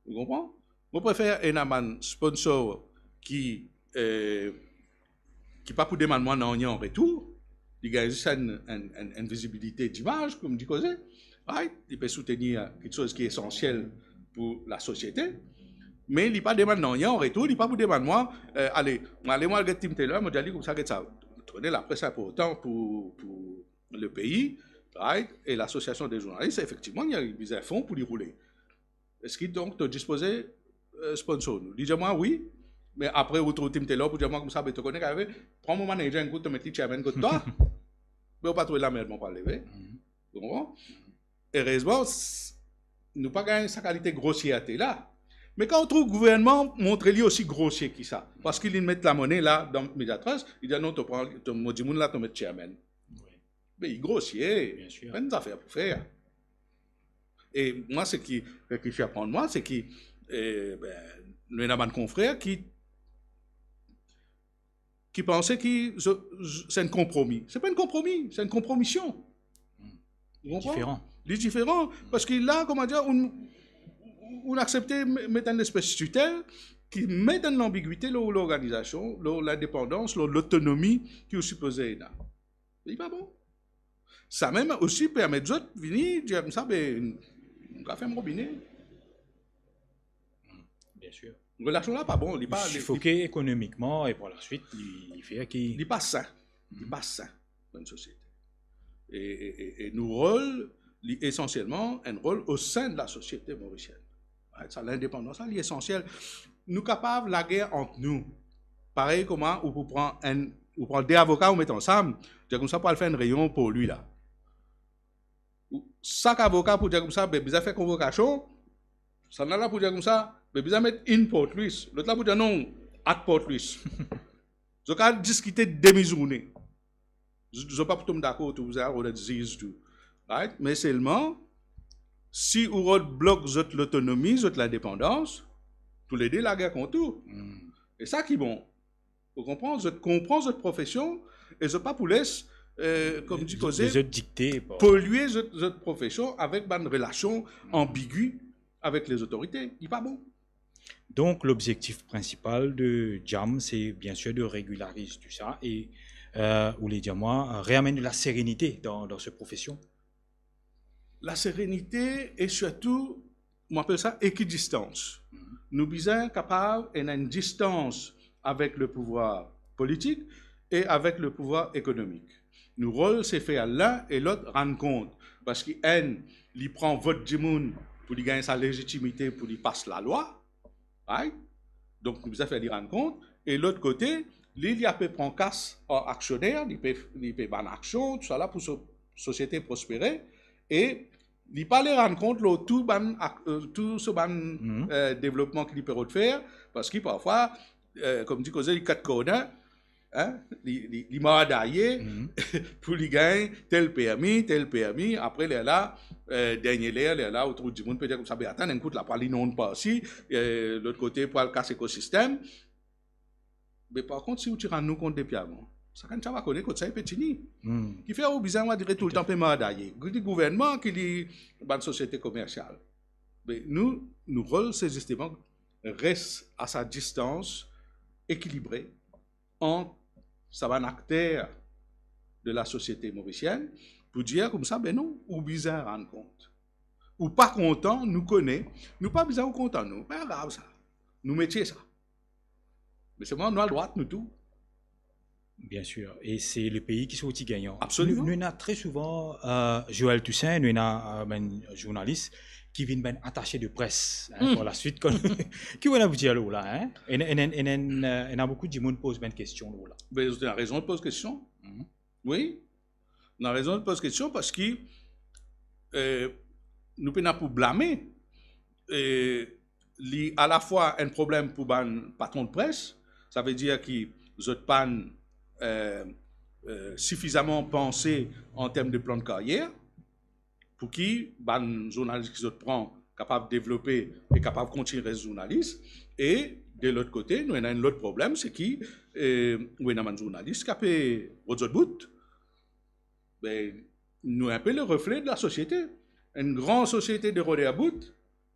Ou konpran? Mo prefer ena bann sponsor ki, eh, ki pa pou demann mwa nanye an retour. Li gagn zis enn, enn, enn, enn vizibilite dimaz, kouma dir koze. Right? Li pe soutenir kiksoz ki esansiel pou lasosiete. Me li pa demann nanye an retour, li pa pou demann mwa, eh, ale, mo ale, mo al get Tim Taylor, mo dir li koumsa, get sa. Ou kone, lapres inportan pou, pou lepei, right? E lasosiasion de zournalis, efektivman, li bizin fon pou li roule. Eski donk to dispoze, eh, sponsor nou? Li dir mwa wi, me apre ou trouv Tim Taylor pou dir mwa koumsa, be to kone ki arive, pran mo manager enn kout, to met li chairman kot twa. Be ou pa trouve lamerd, mo pa leve. Mhm. Ou konpran? Erezman, s-, nou pa gagn sa kalite grosierte la. Me kan ou trouv gouvernman montre li osi grosie ki sa, parski li met lamone la dan Media Trust, li dir non, to pran, to, mo dimoun la, to met chairman. Wi. Be li grosie, bien sir, enn zafer pou fer. E mwa, seki, seki sirprann mwa, seki, eh, be, nou ena bann konfrer ki, ki panse ki zo-, z-, se enn konpromi. Se pa enn konpromi, se enn konpromision. Hmm. Ou konpran? Diferan. Li diferan, parski la, kouma dir, ou, ou aksepte me-, met enn lespes titel ki met enn lanbigwite lor lorganizasion, lor lindepandans, lor lotonomi ki ou sipoze ena. Li pa bon. Samem osi permet zot vini dir koumsa, be, nou kapav ferm robine. Bien sir. Relasion la pa bon, li pa, li, li sifoke ekonomikman e par laswit, li, li fer ki li pa sin. Li pa sin dan enn sosiete. E, e, e, e nou rol, li esansielman enn rol o sin de lasosiete morisienn. Right? Sa lindepandans la, li esansiel. Nou kapav lager ant nou. Parey kouma ou pou pran enn, ou pran de avoka, ou met ansam, dir koumsa pou al fer enn reynion pou li la. Ou, sak avoka pou dir koumsa, be, bizin fer konvokasion, sannla la pou dir koumsa, be, bizin met inn Port Louis, lot la pou dir non, at Port Louis. Zot kapav diskite demi zourne. Zot, zot pa pou tom dakor tou, zot al rod ziz tou. Right? Me selman, si ou rod blok zot lotonomi, zot lindepandans, toulede lager kont ou. Hmm. E sa ki bon. Ou konpran? Zot konpran zot profesion e zot pa pou les, eh, koumdi koze, zot dikte, bon, polye zot, zot profesion avek bann relasion anbigi avek lezotorite. Li pa bon. Donc, l'objectif principal de Jam, c'est bien sûr de régulariser tout ça et, euh, ou les dire moi, euh, réamener de la sérénité dans, dans cette profession. La sérénité et surtout, mo apel sa ekidistans. Nou bizin kapav ena enn distans avek le pouvwar politik e avek le pouvwar ekonomik. Nou rol se fer lin e lot rann kont, parski enn, li pran vot dimoun pou li gagn sa lezitimite pou li pas lalwa, right? Donk, nou bizin fer li rann kont. E lot kote, li, li ape pran kas ar aksioner, li pe, li pe bann aksion, tousala pou so-, sosiete prospere. E li pa le rann kont lor tou bann ak-, eh, tou so bann, eh, devlopman ki li pe rod fer, parski parfwa, eh, koumdi koze, li kat kornin, hein, li, li, li mardaye pou li gagn tel permi, tel permi. Apre, lerla, eh, dernie ler, lerla, ou trouv dimoun pe dir koumsa, "Be atann enn kout, la pou al inond parsi, eh, lot kote pou al kas ekosistem." Me par kont, si ou ti rann nou kont depi avan, sakenn ti ava kone kot sa li pe tini. Kifer ou bizin, on va dire, toultan pe mardaye? Ki li gouvernman, ki li bann sosiete komersial. Me nou, nou rol, se zisteman res a sa distans ekilibre ant sa bann akter de lasosiete morisienn pou dir koumsa, be non, ou bizin rann kont. Ou pa kontan, nou kone, nou pa bizin ou kontan nou, pa grav sa. Nou metie sa. Me selman nou a drwa nou tou. Bien sûr. Et c'est le pays qui sorti gagnant. Absolument. Nou, nou ena tre souvan, euh, Joël Toussaint, nou ena, euh, bann zournalis ki vinn bann attaché de presse, hein, par la suite, kan, ki ou ena pou dir lor la, hein? Ena, ena, ena, euh, ena boukou dimoun poz bann kestion lor la. Be, zot ena rezon poz kestion. Wi. Ena rezon poz kestion parski, eh, nou pena pou blame, eh, li alafwa enn problem pou bann patron de pres, savedir ki zot pa'nn, eh, eh, sifizaman panse an term de plan de karyer, pou ki bann zournalis ki zot pran kapav devlope e kapav kontign res zournalis. E de lot kote, nou ena enn lot problem, se ki, eh, ou ena bann zournalis ki ape rod zot bout. Be, nou inpe le refle de lasosiete. Enn gran sosiete de roder bout,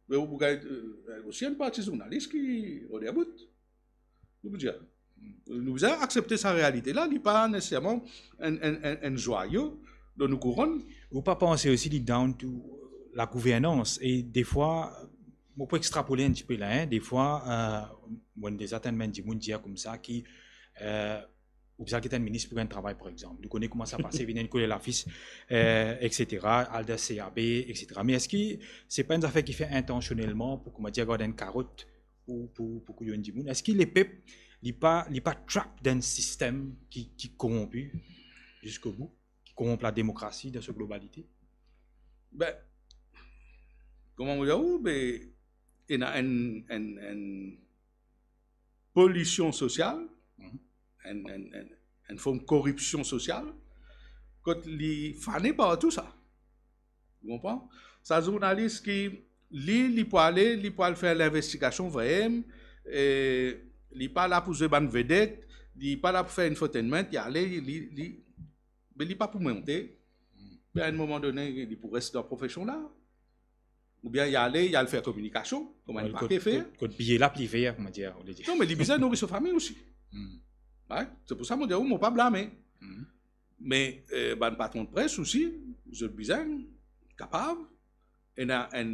be ou pou gagn, eh, osi enn parti zournalis ki roder bout. Nou pou dir, nou bizin aksepte sa realite la, li pa neseserman enn, enn, enn, enn zwayo dan nou kouronn. Ou pa panse osi li down to lagouvernans? E defwa, mo pou extrapole enn tipe la, hein, defwa, eh, mo deza tann bann dimoun dir koumsa ki, eh, ou bizin get enn minis pou gagn travay, par exanp. Nou kone kouma sa pase, vinn enn koler lafis, eh, et cetera, al dan C A B, et cetera. Me eski se pa enn zafer ki fer intansionelman pou, kouma dir, gard enn karot pou, pou, pou kouyon dimoun? Eski lepep, li pa, li pa trap dan enn sistem ki, ki koronpi ziska bout, ki koronp lademokrasi dan so globalite? Be, kouma mo dir ou, be, ena enn, enn, enn polision sosial, enn, enn, enn, enn form koripsion sosial, kot li fane partou sa. Ou konpran? Sa zournalis ki, li, li pou ale, li pou al fer linvestigasion vremem, e li pa la pou zwe bann vedet, li pa la pou fer infotainment, li ale, li, li, me li pa pou monte. Be, a enn moman done, li pou res dan profesion la. Oubien li ale, li al fer kominikasion, kouma enn pake fer. Kot, kot, kot biye la pli ver, kouma dir, ou le dir. Non, me li bizin nouri so fami osi. Right? Se pou sa mo dir ou, mo pa blame. Me, eh, bann patron de pres osi, zot bizin kapav, ena enn,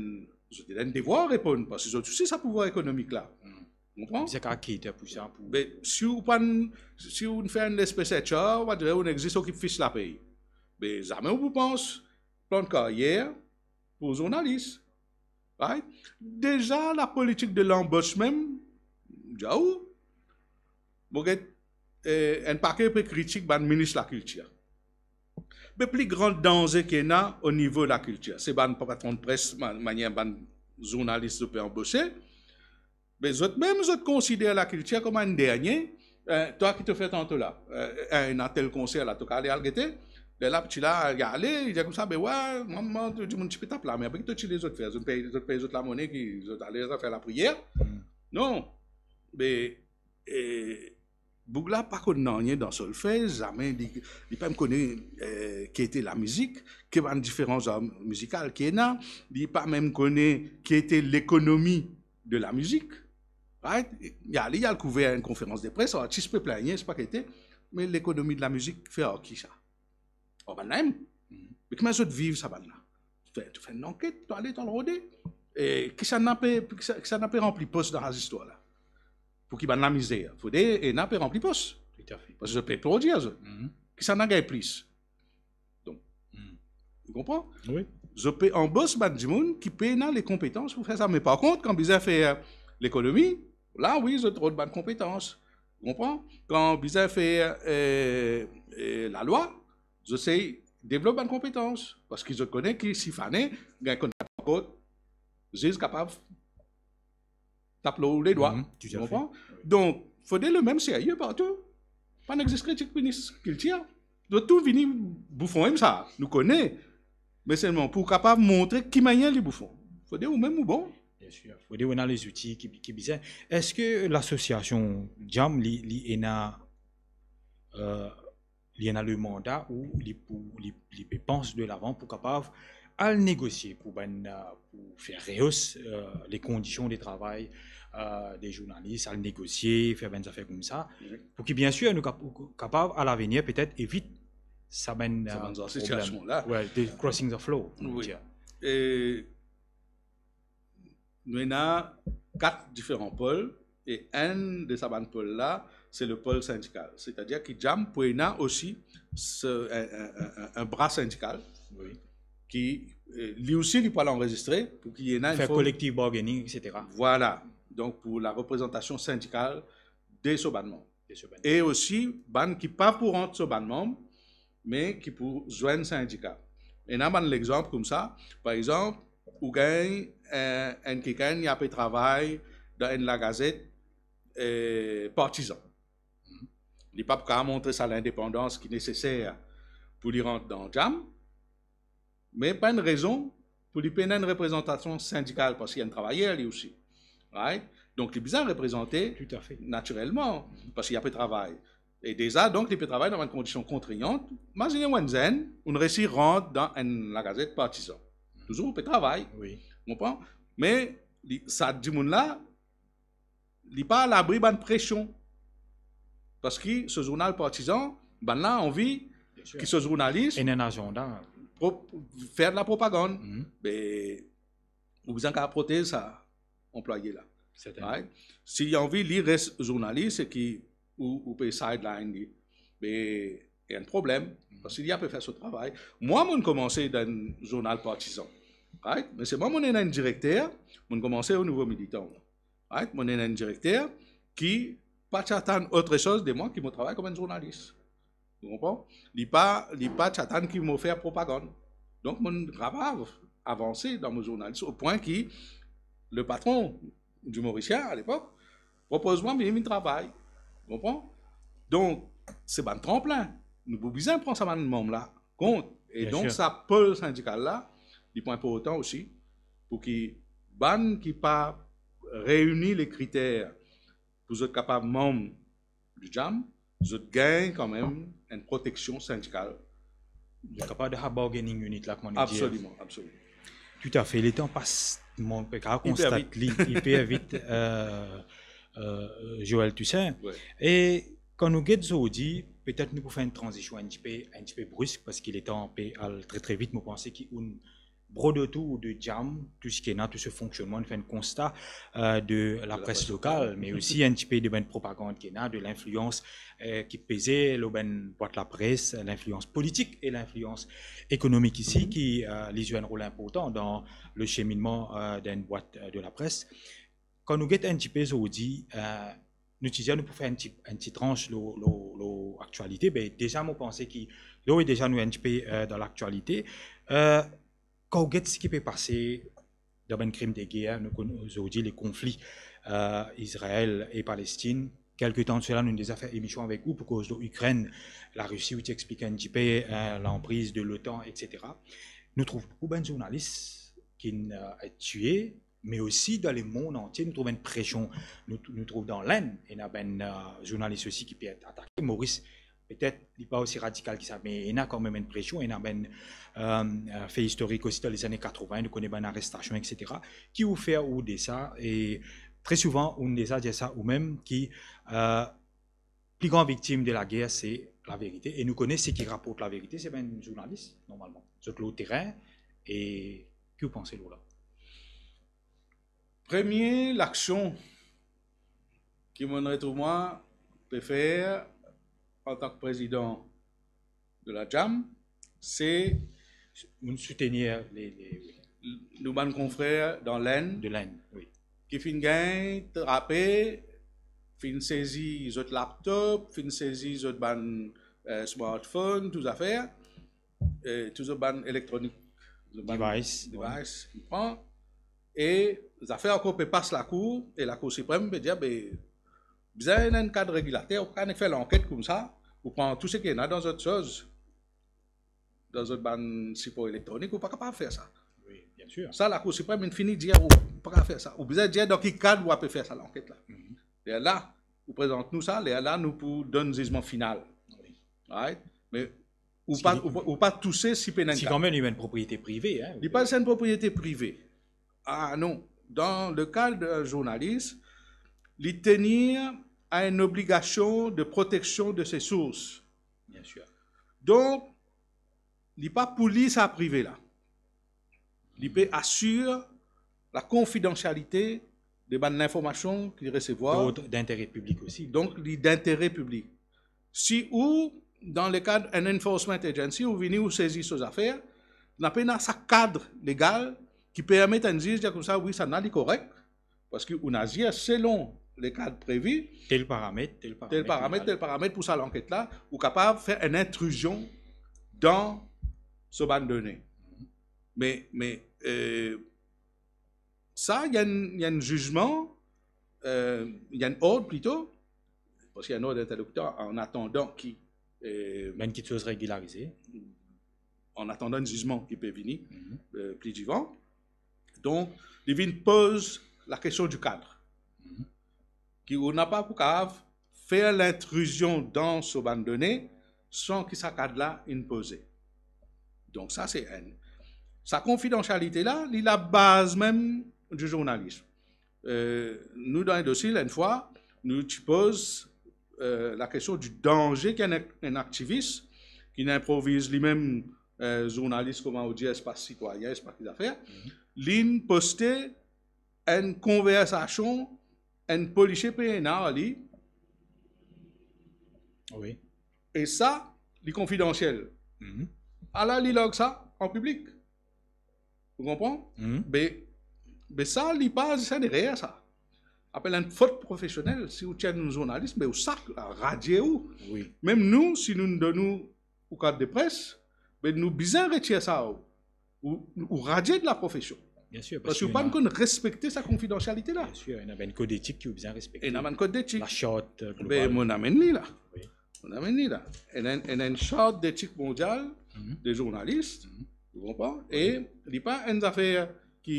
zot ena enn devwar reponn, parski zot osi sa pouvwar ekonomik la. Ou konpran? Zot kapav kit pou sa, pou... Be, si ou pa'nn, si ou fer enn lespes H R, ou va dir ou exis, okip fis lapey. Be, zame ou pou pans plan de karyer pou zournalis. Right? Deza, lapolitik de lanbos mem, dir ou, mo get, eh, enn pake pe kritik bann minis lakiltir. Me pli gran danze ki ena o nivo lakiltir, se bann patron de pres, ma-, manier bann zournalis zot pe anbose, me zot mem, zot konsider lakiltir kouma enn dernie, Eh, twa ki to fer tanto la, eh, eh, ena tel konser la, to kav ale al gete. Lerla piti la, li ale, li dir koumsa, "Be wi, mwa, mwa, dimoun ti pe tap la, me apre ki to ti les zot fer, zot pey, zot pey zot lamone ki zot ale fer lapriyer." Hmm. Non. Me, eh, boug la pa konn nanye dan solfez, zame li, li pa mem kone, eh, ki ete lamizik, ki bann diferan zar mizikal ki ena, li pa mem kone ki ete lekonomi de lamizik. Right? Li ale, li al kouver enn konferans de pres, artis pe pligne, sepa ki ete, me lekonomi de lamizik fer ar ki sa? Ar bann la mem. Mhm. Me kouma zot viv sa bann la? To fer, to fer enn lanket, to ale, to al rode. E kisannla pe, kisa, kisannla pe ranpli pos dan sa zistwar la? Pou ki bann la mizer? Fode ena pe ranpli pos. Toutafe. Parski zot pe prodwir zot. Mhm. Kisannla gagn plis? Donk, hmm, ou konpran? Wi. Zot pe anbos bann dimoun ki pena lekonpetans pou fer sa. Me par kont, kan bizin fer lekonomi, la, wi, zot rod bann konpetans. Ou konpran? Kan bizin fer, eh, eh, lalwa, zot sey devlop bann konpetans. Parski zot kone ki si fane gagn konn kot, ziz kapav tap lor ou ledwa. Mhm, toutafe. Ou konpran? Donk, fode lemem serye partou. Pa'nn existe kritik minis kiltir. Zot tou vini boufon enn sa, nou kone. Me selman pou kapav montre ki manier li boufon, fode ou mem ou bon. Bien sir. Fode ou ena lezouti ki, ki bizin. Eski lasosiasion Jam, li, li ena, eh, li ena le manda ou li pou, li, li pe pans delavan pou kapav al negosie pou bann, eh, pou fer rehos, eh, lekondision de travay, eh, de zournalis, al negosie, fer bann zafer koumsa, wi, pou ki, bien sir, nou kap-, kapav, a lavenir, petet evit sa bann, sa eh, bann problem. Sitiasion la. Wi, de crossing of law, nou dir. E nou ena kat diferan pol, e enn de sa bann pol la, se le pol sindikal. Setadir ki Jam pou ena osi se, enn, enn, enn, enn, enn bra sindikal, wi, ki, eh, li osi, li pou al anrezistre, pou ki ena enn form, fer collective bargaining, et cetera. Vwala. Donk, pou lareprezantasion sindikal de so bann manm. E osi, bann ki pa pou rant so bann manm, me ki pou zwenn sindika. Ena bann lexanp koumsa, par exanp, ou gagn, eh, enn kikenn, li ape travay dan enn lagazet, eh, Partizan. Li pa pou kapav montre sa lindepandans ki neseser pou li rant dan Jam, me pa enn rezon pou li pena enn reprezantasion sindikal, parski li enn travayer, li osi. Right? Donk, li bizin reprezante. Toutafe. Natirelman, parski li ape travay. E deza, donk, li pe travay dan enn kondision kontreyant. Imazine ou enn zenn, ou resi rant dan enn lagazet Partizan. Touzour ou pe travay. Wi. Ou konpran? Me li, sa dimoun la, li pa alabri bann presion. Parski so zournal Partizan, bann la anvi, bien sir, ki so zournalis ena enn azanda, pro-, fer lapropagann. Mhm. Be, ou bizin kapav protez sa anplwaye la. Serten. Right? Si li anvi li res zournalis e ki ou, ou pe sideline li, be, ena enn problem, mhm, parski li ape fer so travay. Mwa, mo'nn koumanse dan enn zournal Partizan. Right? Me selman mo'nn ena enn direkter, mo'nn koumanse o nivo Militan. Right? Mo'nn ena enn direkter ki pa ti atann otre soz de mwa ki mo travay kouma enn zournalis. Ou konpran? Li pa, li pa ti atann ki mo fer propagann. Donk, mo'nn kapav avanse dan mo zournalis, o pwin ki le patron di Morisien, a lepok, propoz mwa, me mo vinn travay. Ou konpran? Donk, se bann tranplin. Nou pou bizin pran sa bann manm la kont. E donk, bien sir, sa pol sindikal la, li pou inportan osi, pou ki bann ki pa reini le kriter pou zot kapav manm di Jam, zot gagn kanmem enn proteksion sindikal. Zot kapav de sa bargaining unit la, kouma nou dir. Absoliman, absoliman. Toutafe. Letan pas, mo pe kapav konstat li, li pe vit, eh, eh, Joël Toussaint. Wi. E kan nou get zordi, petet nou pou fer enn tranzision enn tipe, enn tipe brisk, parski letan pe al tre, tre vit, mo panse ki ou'nn brod otour de Jam, tou seki ena, tou so fonksionnman, fer enn konsta, eh, de lapres lokal, me osi enn tipe de bann propagand ki ena, de linflians, eh, ki peze lor bann bwat lapres, linflians politik e linflians ekonomik isi, ki, eh, li zwe enn rol inportan dan le seminnman, eh, d'enn bwat, eh, de lapres. Kan nou get enn tipe zordi, eh, nou ti dir nou pou fer enn ti, enn ti trans lor, lor, lor aktialite, be deza mo panse ki, lor, deza nou enn tipe, eh, dan laktialite. Eh, kan ou get seki pe pase dan bann krim de ger, nou konn zordi le konfli, eh, Izrael e Palestinn, Kelke tan de sela, nou deza fer emision avek ou pou koz lor Ikrenn, Larisi, ou ti explike enn tipe, eh, lanpriz de l'OTAN, et cetera. Nou trouv boukou bann zournalis ki'nn, eh, et tue, me osi dan lemond antie, nou trouv enn presion. Nou, nou trouv dan Lenn, ena bann, eh, zournalis osi ki pe et atake. Moris, petet, li pa osi radikal ki sa, me ena kanmem enn presion, ena bann, eh, eh, fe istorik osi dan lezane katreven, nou kone bann arestasion, et cetera. Ki ou fer ou de sa, e tre souvan, ou deza dir sa ou mem, ki, eh, pli gran viktim de lager, se laverite. E nou kone seki raport laverite, se bann zournalis, normalman. Zot lor terin, e ki ou panse lor la? Premie laksion ki mo'nn retrouv mwa pe fer antan ki prezidan de la JAM, se nou soutenir le, le, nou bann konfrer dan Lenn, de Lenn, wi, ki finn gagn trape, finn sezi zot laptop, finn sezi zot bann, eh, smartphone, tou zafer, eh, tou zot bann elektronik, zot bann device, wi, device, ou konpran? E zafer ankor pe pas lakour, e Lakour Siprem pe dir, be, bizin enn kad regilater, ou pa kapav fer lanket koumsa, ou pran tou seki ena dan zot soz, dan zot bann sipor elektronik, ou pa kapav fer sa. Wi, bien sir. Sa, Lakour Siprem inn fini dir, ou pa kapav fer sa. Ou bizin dir dan ki kad ou ape fer sa lanket la. Mhm. Lerla, ou prezant nou sa, lerla nou pou donn zizman final. Wi. Right? Me ou pa, ou pa, ou pa touse si pena enn ka. Si kanmem li enn propriete prive, hein. Li pa enn propriete prive. Ah non, dan le ka de zournalis, li tenir a enn obligasion de proteksion de se sours. Bien sir. Donk, li pa pou li sa prive la. Li pe asir la konfidansialite de bann linformasion ki li resevwar. D'ordre d'intérêt public aussi. Donk, li dintere piblik. Si ou, dan le kad enn enforcement agency, ou vini, ou sezi so zafer, napa ena sa kad legal ki permet enn ziz dir koumsa, wi, sannla li korek, parski ou'nn azir selon le kad previ, tel paramet, tel paramet, tel paramet, tel paramet pou sa lanket la, ou kapav fer enn intrizion dan so bann done. Me, me, eh, sa, ena enn, ena enn zizman, eh, ena enn ord plito, parski ena enn ord interlocutoire, an atandan ki, eh, bann kiksoz regilarize, an atandan enn zizman ki pe vini, mhm, eh, pli divan. Donk, li vinn poz lakestion di kad. Mhm. Ki ou napa pou kapav fer lintrizion dan so bann done san ki sa kad la inn poze. Donk sa se enn. Sa konfidansialite la, li labaz mem di zournalis. Eh, nou dan Indosil, enn fwa, nou ti poz, eh, lakestion di danze ki enn, enn aktivis, ki'nn inproviz limem, eh, zournalis, kouma ou dir, espas sitwayin, espas ki zafer, mhm, li'nn poste enn konversasion enn polisie pe ena ar li. Wi. E sa, li konfidansiel. Mhm. Ala li larg sa an piblik. Ou konpran? Mhm. Be, be sa, li pa zis enn erer sa. Apel enn fot profesionel. Si ou ti enn zournalis, be ou sak, radie ou. Wi. Mem nou, si nou donn ou ou kad de pres, be nou bizin retir sa ou, ou, ou radie de laprofesion. Bien sir, parski ou pa'nn konn respekte sa konfidansialite la. Bien sir, ena bann kod etik ki ou bizin respekte. Ena bann kod etik. La chart, eh, global. Be, mo'nn amenn li la. Wi. Mo'nn amenn li la. Ena, ena enn chart detik mondial, mhm, de zournalis, mhm, ou konpran? Wi. E li pa enn zafer ki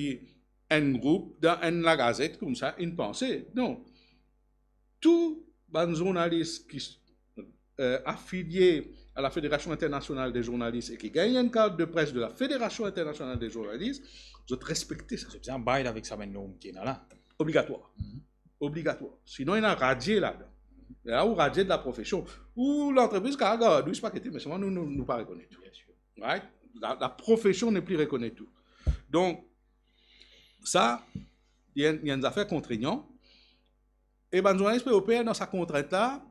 enn group dan enn lagazet koumsa inn panse. Non. Tou bann zournalis ki, eh, afilie a la Fédération Internationale des Journalistes e ki gagn enn kad de pres de la Fédération Internationale des Journalistes, zot respekte sa. Zot bizin abide avek sa bann norm ki ena la. Obligatwar. Mhm. Obligatwar. Sinon, ena radie ladan. E la, ou radie de laprofesion. Ou lantrepriz kapav gard ou, se pa kete, me selman nou, nou, nou pa rekonet ou. Bien sir. Right? La, laprofesion n'est plus reconnue. Donk, sa, li enn, li enn zafer kontrignan. E bann zournalis pe oper dan sa kontrint la,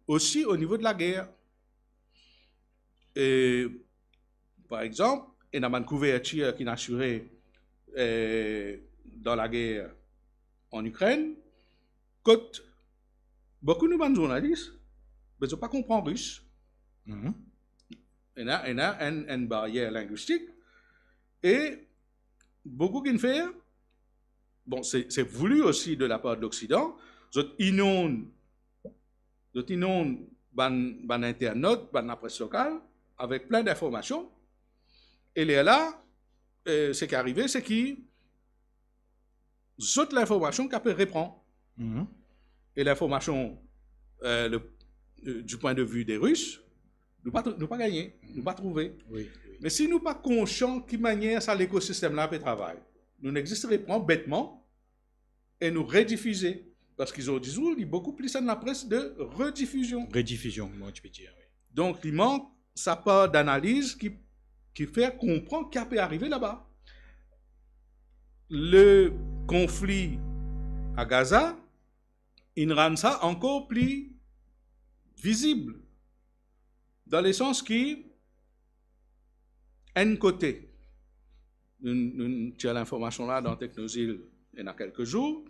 osi o nivo de lager. E, par exanp, ena bann kouvertir ki'nn asire, eh, dan lager an Ikrenn, kot boukou nou bann zournalis, be zot pa konpran ris. Mhm. Ena, ena enn, enn baryer lingwistik. E boukou ki'nn fer, bon, se, se voulu osi de la par de Loksidan, Zot inonn, zot inonn bann, bann internot, bann lapres lokal, avek plin dinformasion. E lerla, eh, seki arive, se ki zot linformasion ki pe repran. Mhm. E linformasion, eh, le, eh, du point de vue des Russes, nou pa, nou pa gagne, nou pa trouve. Wi, wi. Me si nou pa konsian ki manier sa lekosistem la pe travay, nou nek zis repran betman e nou redifize. Parski zordi zour, li boukou plis enn lapres de redifizion. Redifizion, kouma ti pe dir, wi. Donk, li mank sa par danaliz ki, ki fer konpran ki pe arive laba. Le konfli a Gaza, inn rann sa ankor pli vizib, dan lesans ki enn kote, nou, nou tir linformasion la dan Teknozil ena kelke zour,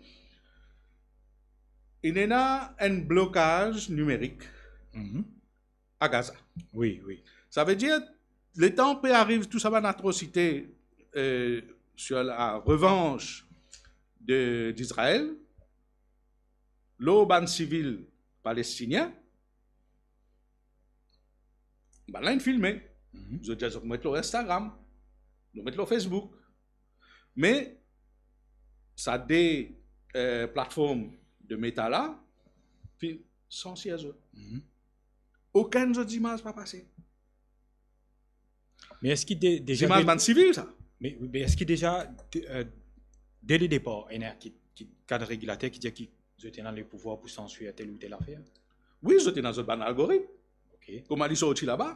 inn ena enn blokaz nimerik Mhm. a Gaza. Wi, wi. Savedir, letan pe ariv tou sa bann atrosite, eh, sur la revanche de, d'Israël, lor bann sivil palestinien, bannla inn filme. Mhm. Zot dir zot met lor Instagram, zot met lor Facebook. Me sa de, eh, platform de Meta la, finn sansir zot. Mhm. Okenn zot zimaz pa pase. Me eski de-, deza Zimaz de-, bann sivil, sa. Me, me eski deza, de, eh, de le depar, ena ki, ki, kad regilater ki dir ki zot ena le pouvwar pou sansir tel ou tel afer? Wi, zot ena zot bann algoritm. Ok. Kouma li sorti laba,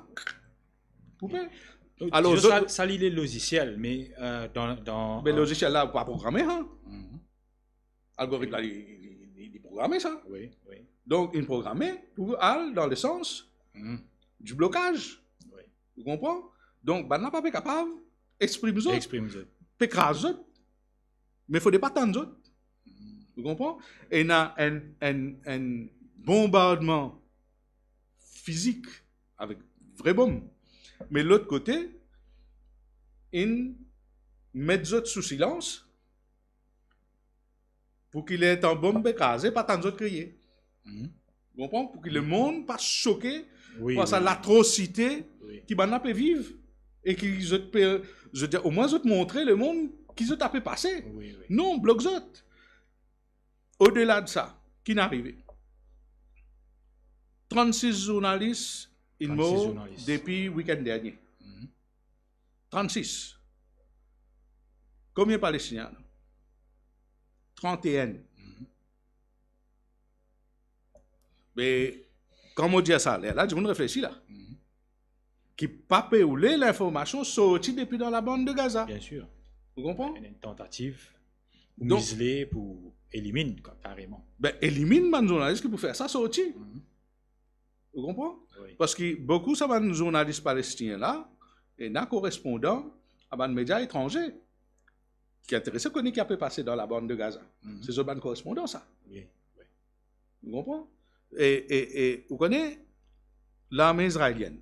koupe. Donk, Alor, dizon zot sa, sa li le lozisiel, me, eh, dan, dan, Me eh, lozisiel la, pa programe, hein. Mhm. Algoritm la, li, li, li, li programe sa. Wi, wi. Donk, inn programe pou al dan lesans Mhm. du blokaz. Wi. Ou konpran? Donk, bannla pa pe kapav exprim zot. Exprim zot. Pe kraz zot. Me fode pa tann zot. Mhm. Ou konpran? Ena enn, enn, enn bonbardman fizik avek vre bonm. Me lot kote, inn met zot sou silans, pou ki ler tann bonm pe kraze, pa tann zot kriye. Mhm. Ou konpran? Pou ki lemond pa soke Wi, par sa wi. latrosite Wi. ki bannla pe viv. E ki zot pe, zot, omwin zot montre lemond ki zot pe pase. Wi, wi. Non, blok zot. Odela de sa, ki'nn arive? Trannsis zournalis inn Trannsis mor zournalis. depi wikenn dernie. Mhm. Trannsis. Konbien Palestinien? Trannteen. Mhm. Me, kan mo dir sa, lerla dimoun reflesi la. Mhm. Ki pa pe oule linformasion sorti depi dan labann de Gaza. Bien sûr. Ou konpran? Enn tantativ pou Donk mizle, pou eliminn, ka-, kareman. Ben, eliminn bann zournalis ki pou fer sa sorti. Mhm. Ou konpran? Wi. Parski boukou sa bann zournalis palestinien la, ena korespondan a bann media etranze ki interese kone ki pe pase dan labann de Gaza. Mhm. Se zot bann korespondan sa. Wi, wi. Ou konpran? E, e, e, ou kone, larme izraelienn,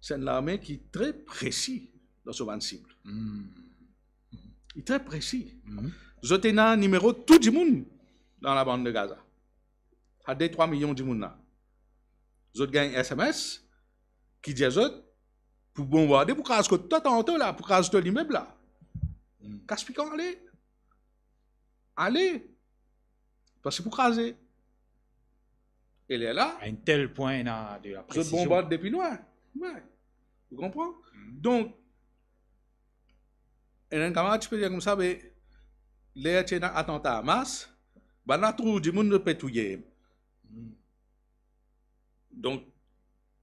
se enn larme ki tre presi dan so bann sib. Mhm. Li tre presi. Mhm. Zot ena nimero tou dimoun dan labann de Gaza. Sa de trwa milion dimoun la. Zot gagn S M S ki dir zot, pou bonbarde, pou kraz kot twa tanto la, pou kraz to limeb la. Hmm. Kas pikan, ale. Ale. Parski pou kraze. E lerla, A un tel point, ena de la zot presizion. Bonbarde depi lwin. Wi. Ou konpran? Hmm. Donk, ena enn kamarad ti pe dir koumsa, be, ler ti ena atanta Hamas, bann la trouv dimoun zot pe touye. Hmm. Donk,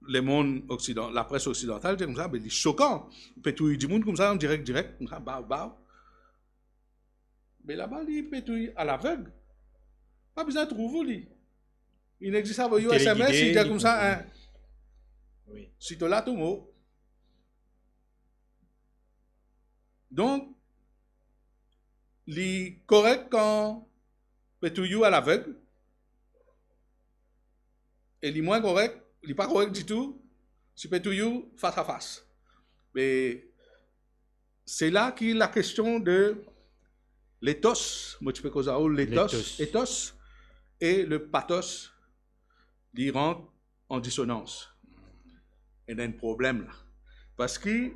lemond oksidan-, lapres oksidantal dir koumsa, be, li sokan, pe touy dimoun koumsa, an direk, direk, koumsa, baw, baw. Me laba, li pe touy alaveg. Pa bizin trouv ou li. Li nek zis avoy ou Telegide, S M S, li dir li koumsa, konpran. Hein. Wi. Si to la, to mor. Donk, li korek kan pe touy ou alaveg, e li mwin korek, li pa korek ditou, si pe touy ou fas a fas. Me se la ki lakestion de lethos, mo ti pe koz ar ou, lethos, Lethos. ethos, e le patos, li rant an disonans. Ena enn problem la. Parski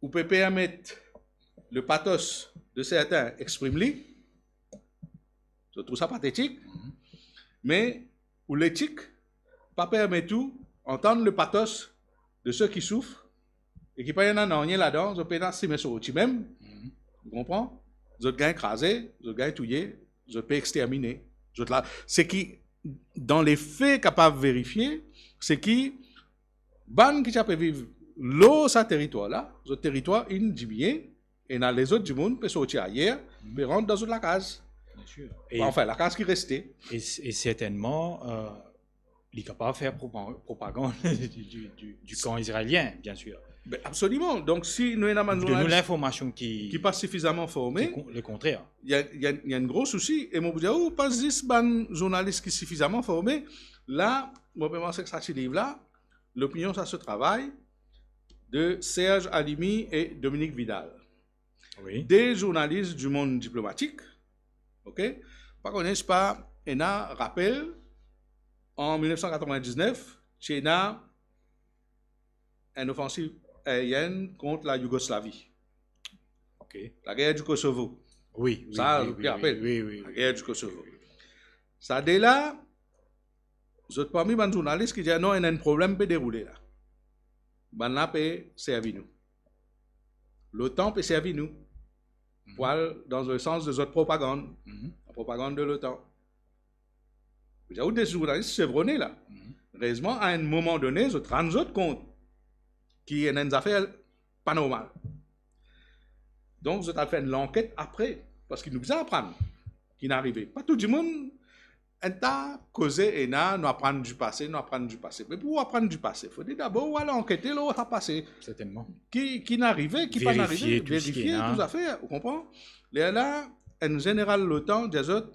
ou pe permet le patos de sertin exprim li, zot trouv sa patetik, me ou letik pa permet ou antann le patos de se ki souf e ki pa ena nanye ladan, zot pena sime sorti mem, ou konpran? Zot gagn kraze, zot gagn touye, zot pe extermine. Zot la, seki dan lefe kapav verifie, seki bann ki ti ape viv lor sa teritwar la, zot teritwar inn dimie, ena lezot dimoun pe sorti ayer, pe rant dan zot lakaz. Bien sûr. E, anfin, lakaz ki reste. E, e sertennman, euh, li kapav fer propa-, propagand du, du, du, du kan izraelien, bien sûr. Ben, absoliman. Donk, si nou ena bann zournalis ki pa sifizaman forme, le kontrer. Il y a, il y a, il y a un gros souci. E mo pou dir, ou pa zis bann zournalis ki sifizaman forme. La, mo pe mars ek sa ti liv la, L'opinion, ça se travaille, de Serge Halimi et Dominique Vidal. De zournalis du monde diplomatique, ok? Pa kone si pa ena rapel, an mil nef san katrovin-diznef, ti ena enn ofansiv aerienn kont la Yougoslavie. Ok. Lager di Kosovo. Wi, wi, sa, wi, ou wi, rapel? Wi, wi, wi. Lager di Kosovo. Sa de la, zot parmi bann zournalis ki dir, "Non, ena enn problem pe deroule la. Bannla pe servi nou. L'OTAN pe servi nou." Pou al dan le sans de zot propagann. La propagann de l'OTAN. Ou dir, ou de zournalis sevrone la. Erezman, a enn moman done, zot rann zot kont ki ena enn zafer pa normal. Donk, zot al fer enn lanket apre, parski nou bizin aprann ki'nn arive. Pa tou dimoun, enn ta koze ena, nou aprann dipase, nou aprann dipase. Me pou aprann dipase, fode dabor ou al ankete lor sa pase. Sertennman. Ki, ki'nn arive, ki pa'nn arive, verifie tou zafer, ou konpran? Lerla, enn zeneral l'OTAN dir zot,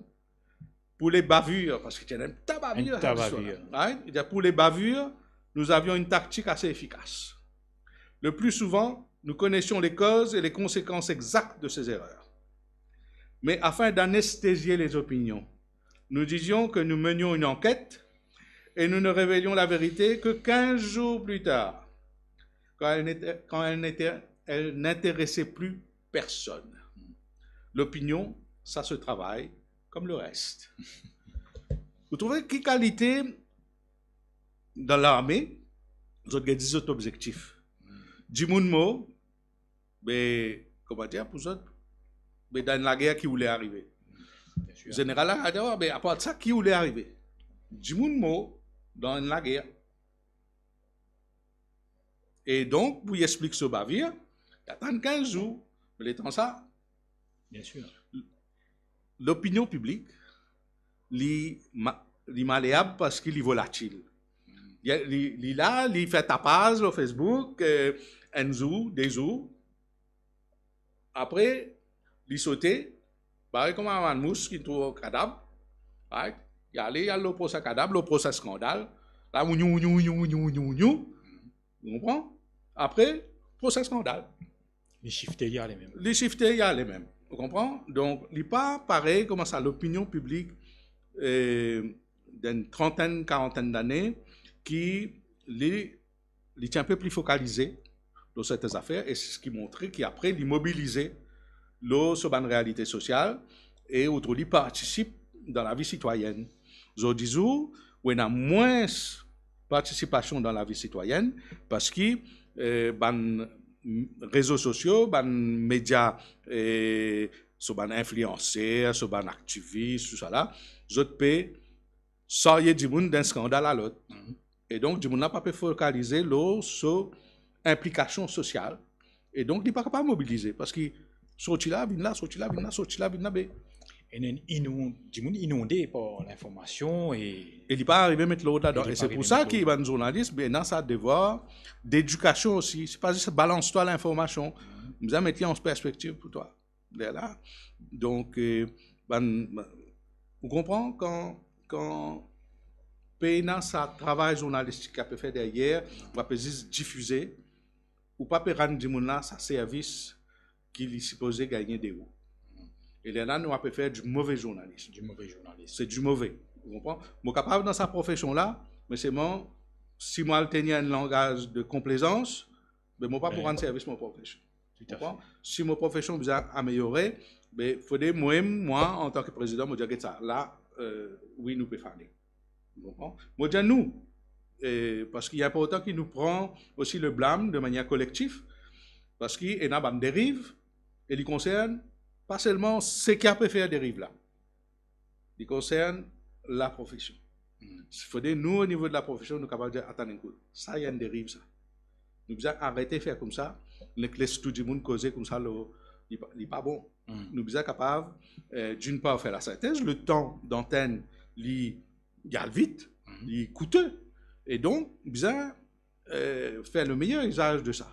pour les bavures, parski ti ena enn ta bavir, enn ta bavir, right? Li dir, pour les bavures, nous avions une tactique assez efficace. Le plus souvent, nous connaissions les causes et les conséquences exactes de ces erreurs. Mais afin d'anesthésier les opinions, nous disions que nous menions une enquête et nous ne révélions la vérité que quinze jours plus tard, quand elle n'était, quand elle n'était, elle n'intéressait plus personne. L'opinion, ça se travaille comme le reste. Ou trouve ki kalite dan larme, zot gagn zot obzektif. Dimoun mor, be, kouma dir pou zot, be dan enn lager ki oule arive. Zeneral la, be, apar sa ki oule arive. Dimoun mor dan enn lager. E donk, pou li explik so bavir, li atann kinz zour. Me letan sa, bien sir, lopinion piblik, li ma-, li maleab parski li volatil. Li, li, li la, li fer tapaz lor Facebook, eh, enn zour, de zour. Apre, li sote, parey kouma bann mous ki trouv kadav, right? Li ale, li al lor prosin kadav, lor prosin skandal. La, ounion, ounion, ounion. Ou konpran? Apre, prosin skandal. Li shifte, li ale mem. Li shifte, li ale mem. Ou konpran? Donk, li pa parey kouma sa lopinion piblik, eh, d'enn trantenn, karantenn dane, ki li, li ti enpe pli fokalize lor sertin zafer, e se ki montre ki apre li mobilize lor so bann realite sosial, e ou trouv li partisip dan lavi sitwayenn. Zordi zour, ou ena mwins partisipasion dan lavi sitwayenn, parski, eh, bann rezo sosio, bann media, eh, so bann inflianser, so bann aktivis, tousala, zot pe sarye dimoun d'enn skandal a lot. E donk, dimoun la pa pe fokalize lor so inplikasion sosial. E donk, li pa kapav mobilize, parski sorti la, vinn la, sorti la, vinn la, sorti la, vinn la, be. Enn inon-, dimoun inonde par linformasion e, e li pa arive met lord ladan. E se pou sa ki bann zournalis, be, ena sa devwar dedikasion osi. Se pa zis balans twa linformasion. Bizin met li an perspektiv pou twa. Lerla. Donk, eh, bann, ou konpran, kan, kan pena sa travay zournalistik ki ape fer deryer, ou ape zis difize, ou pa pe rann dimoun la sa servis ki li sipoze gagne de ou. E lerla nou ape fer di move zournalis. Di move zournalis. Se di move, ou konpran? Mo kapav dan sa profesion la, me selman, si mo al tenir enn langaz de konplezans, be mo pa pou rann servis mo profesion. Ou konpran? Si mo profesion bizin ameliore, be fode mwa, mwa, antan ki prezidan, mo dir, get sa, la, euh, wi, nou pe fane. Ou konpran? Mo dir nou, e, parski li inportan ki nou pran osi le blam de manier kolektif, parski ena bann deriv, e li konsern pa selman seki ape fer deriv la, li konsern laprofesion. Fode nou, o nivo de laprofesion, nou kapav dir, atann enn kout, sa, li enn deriv, sa. Nou bizin arete fer koumsa, nek les tou dimoun koze koumsa, lo, li pa, li pa bon. Nou bizin kapav, euh, d'une part, fer lasintez, le tan dantenn, li, li al vit, li koute, e donk, bizin, euh, fer le meyer izaz de sa.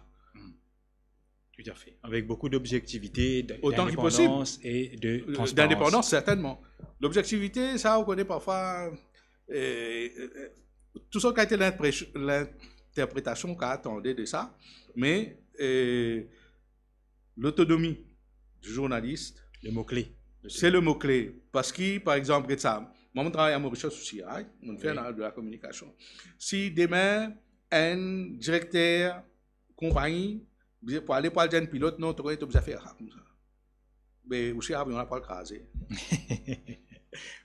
Tout à fait. Avec beaucoup d'objectivité, d-, d'indépendance et de transparence. Autant ki posib. Euh, d'indépendance, certainement. L'objectivité, sa, ou kone parfwa, euh, euh, tou sa kalite linpres-, linterpretasion ou kapav tande de sa, me, euh, lotonomi di zournalis, le mo kle. Se le mo kle. Parski, par exanp, get sa, mwa, mo travay a Mauritius osi, right? Mo finn fer de la kominikasion. Si demin, enn direkter konpagni, pou ale, pou al dir enn pilot, non, to kone to bizin fer sa, koumsa. Be osi avion la pou al kraze.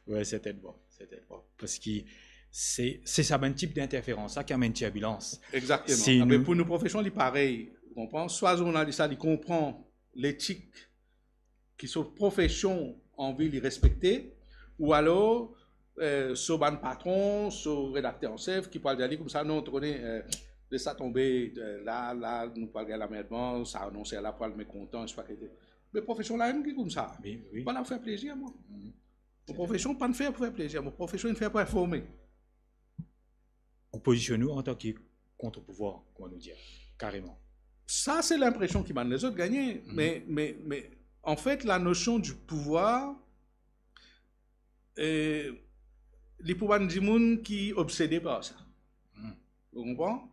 Wi, sertennman, sertennman. Parski se, se sa bann tip d'interferans la ki amenn tirbilans. Exactement. Si nou... Pou nou profesion, li parey, ou konpran? Swa zournalis la, li konpran letik ki so profesion anvi li respekte, ou alor, euh, so bann patron, so redakter an sef ki pou al dir li koumsa, non, to kone, euh, les sa tonbe, euh, la, la, nou pou al gagn lanmerdman, sa anonser la pou al mekontan, espa ki... Me profesion la mem ki koumsa. Wi, wi. Pa la pou fer plezir mwa. Mo profesion pa fer pou fer plezir, mo profesion inn fer pou informe. Ou pozisionn ou antan ki kontrpouvwar, kouma nou dir, kareman. Sa, se linpresion ki bann lezot gagne, me, me, me, anfet, lanosion di pouvwar, eh, li pou bann dimoun ki obsede par sa. Ou konpran?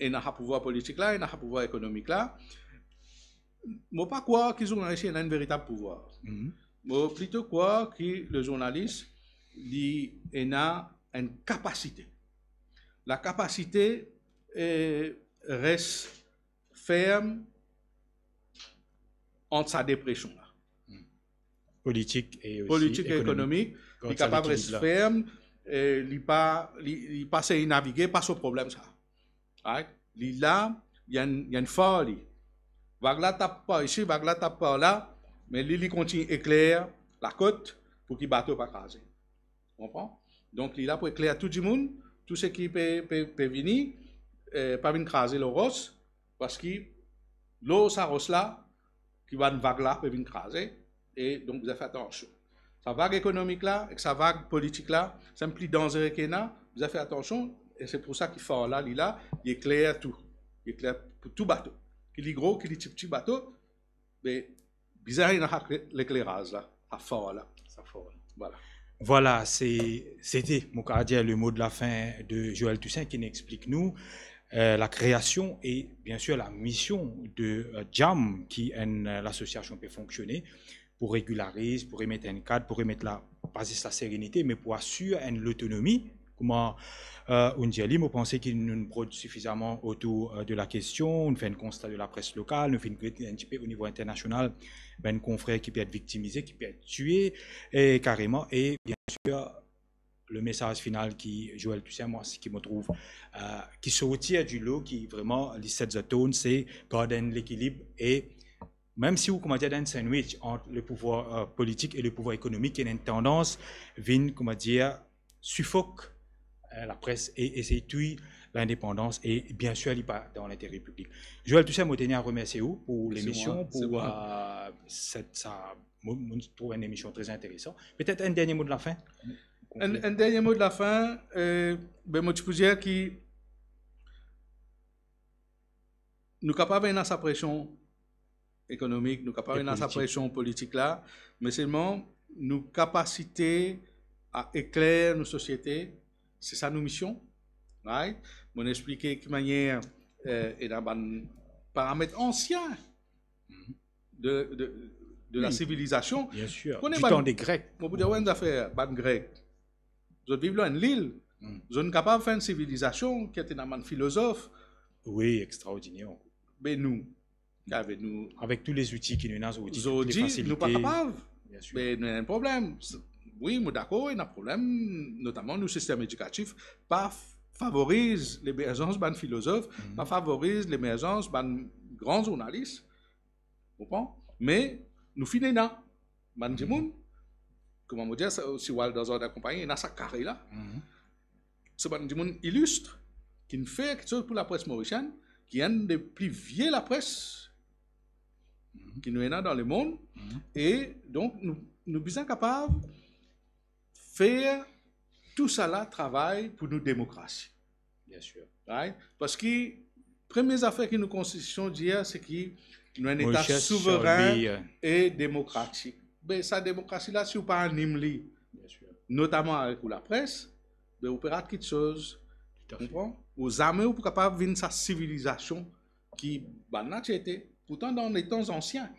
Ena sa pouvwar politik la, ena sa pouvwar ekonomik la. Mo pa krwar ki zournalis ena enn veritab pouvwar. Mo plito krwar ki le zournalis, li ena enn kapasite. La kapasite, eh, res ferm ant sa de presion la. Politik e osi ekonomik. Politik e ekonomik, li kapav res ferm, eh, li pa, li, li pa sey navige par so problem sa. Right? Li la, li enn, li enn far li. Vag la tap par isi, vag la tap par la, me li, li kontign ekler lakot pou ki bato pa kraze. Konpran? Donk, li la pou ekler tou dimoun, tou seki pe, pe, pe vini, eh, pa vinn kraze lor ros, parski lor sa ros la, ki bann vag la pe vinn kraze, e donk bizin fer atansion. Sa vag ekonomik la, ek sa vag politik la, sa enn pli danzere ki ena, bizin fer atansion, e se pou sa ki far la, li la, li ekler tou. Li ekler pou tou bato. Ki li gro, ki li tipti bato, me bizin ena sa kle-, lekleraz la, sa far la. Sa far la. Vwala. Vwala, se, sete, mo kapav dir, le mo de la fin de Joël Toussaint ki inn explik nou, euh, la création et bien sûr la mission de, euh, JAM, ki enn, euh, lasosiasion pe fonksione pou regilariz, pou remet enn kad, pou remet la, pa zis la serenite, me pou asir enn lotonomi. Kouma, euh, ou'nn dir li, mo panse ki nou'nn brod sifizaman otour, euh, de la kestion, nou'nn fer enn konsta de lapres lokal, nou finn get enn tipe o nivo internasional, bann konfrer ki pe et viktimize, ki pe et tue, e kareman, e bien sûr, le mesaz final ki Joël Toussaint, mwa, seki mo trouv, euh, ki sorti di lo, ki vreman, li set the tone, se gard enn lekilib e mem si ou, kouma dir, dan enn sandwich ant le pouvwar, euh, politik e le pouvwar ekonomik, ena enn tandans vinn, kouma dir, sifok, euh, lapres e esey touy lindepandans e, bien sûr, li pa dan lintere piblik. Joël Toussaint, mo teni a remersie ou pou lemision, pou, euh, set, sa, mo, mo trouv enn emision tre interesan. Petet enn dernie mo de la fin? Enn, enn dernie mo de la fin, euh, be, mo ti pou dir ki nou kapav ena sa presion ekonomik, nou kapav ena sa presion politik la, me selman nou kapasite a ekler nou sosiete, se sa nou mision, right? Mo'nn explike ki manier, eh, ena bann paramet ansien de, de, de la civilizasion. Bien sûr. Du temps des Grecs. Mo pou dir ou enn zafer, bann Grek, zot viv lor enn lil, zot inn kapav fer enn sivilizasion ki ena bann filozof. Oui, extraordinaire. Be nou, avek nou, avek tous les outils ki nou ena zordi, zordi, nou pa kapav. Bien sûr. Me nou ena enn problem. Wi, mo dakor, ena problem, notaman nou sistem edikatif pa f-, favoriz lemerzans bann filozof, pa favoriz lemerzans bann gran zournalis. Konpran? Me nou finn ena bann dimoun, kouma mo dir, sa, si ou al dan zardin konpagni, ena sa kare la. Se bann dimoun ilistre, ki'nn fer kiksoz pou lapres morisienn, ki enn de pli vie lapres ki nou ena dan lemond. E donk, nou, nou bizin kapav fer tousala travay pou nou demokrasi. Bien sûr. Right? Parski premie zafer ki nou konstitision dir, se ki nou enn eta souverin e demokratik. Be sa demokrasi la, si ou pa anim li, notaman avek ou lapres, be ou pe rat kiksoz. Tout à fait. Konpran? Ou zame ou pou kapav vinn sa sivilizasion ki bann la ti ete, pourtan dan letan zansien,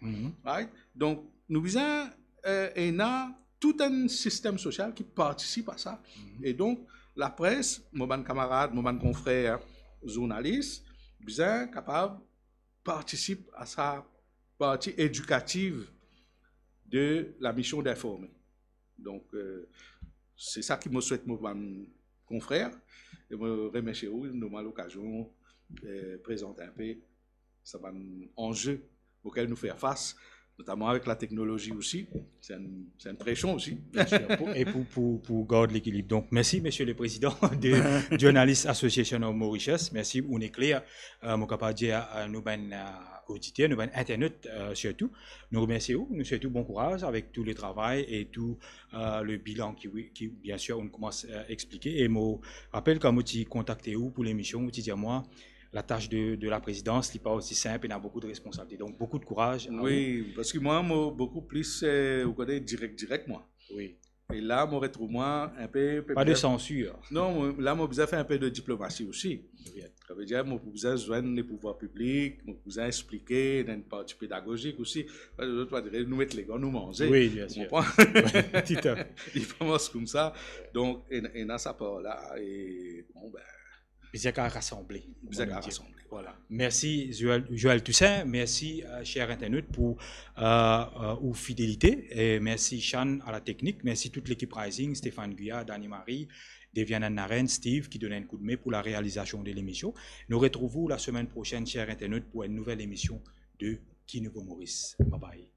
right? Donk, nou bizin, eh, ena tou enn sistem sosial ki partisip a sa. E donk, lapres, mo bann kamarad, mo bann konfrer zournalis, bizin kapav partisip a sa parti edikatif de la mision d'informer. Donk, eh, se sa ki mo swet mo bann konfrer, e mo remersie ou, donn mwa lokazion, eh, prezant enpe sa bann anze okel nou fer fas, notaman avek lateknolozi osi. Se enn, se enn presion osi. Bien sûr, pou, e pou, pou, pou gard lekilib. Donk, mersi, Monsieur le Président de Journalists Association of Mauritius. Mersi, ou inn kler. Eh, mo kapav dir, eh, nou bann, eh, oditer, nou bann internot, eh, sirtou, nou remersie ou, nou swet ou bon kouraz avek tou le travay e tou, eh, le bilan ki, wi, ki, bien sûr, ou koumans, eh, explike. E mo rapel kan mo ti kontakte ou pou lemision, ou ti dir mwa, latas de, de la prezidans, li pa osi sinp, ena boukou de responsabilite. Donk, boukou de kouraz a ou. Wi, parski mwa, mo boukou plis, eh, ou kone, direk, direk, mwa. Wi. E la, mo retrouv mwa enpe, pe-, pa de sansir. Non, mo, la, mo bizin fer enpe de diplomasi osi. Bien. Sa ve dir, mo pou bizin zwenn le pouvwar piblik, mo pou bizin explike, dan enn parti pedagozik osi. Parski zot va dir, nou met legan, nou manze. Wi, bien sûr. Ou konpran? Wi, tout à fait. Li pa mars koumsa. Donk, ena, ena sa par la, e bon, ben, bizin kapav rasanble. Bizin kapav rasanble, vwala. Mersi Joël, Joël Toussaint, mersi, eh, cher internaute, pou, eh, eh, ou fidelite, e mersi Shan a la teknik, mersi tout lekip Rising, Stéphane Guyard, Dani Marie, Deviana Naren, Steve, ki donn enn koudme pou la realizasion de lemision. Nou retrouv ou la semenn prosenn, cher internaute, pou enn nouvel emision de Ki Nouvo Moris. Bye bye.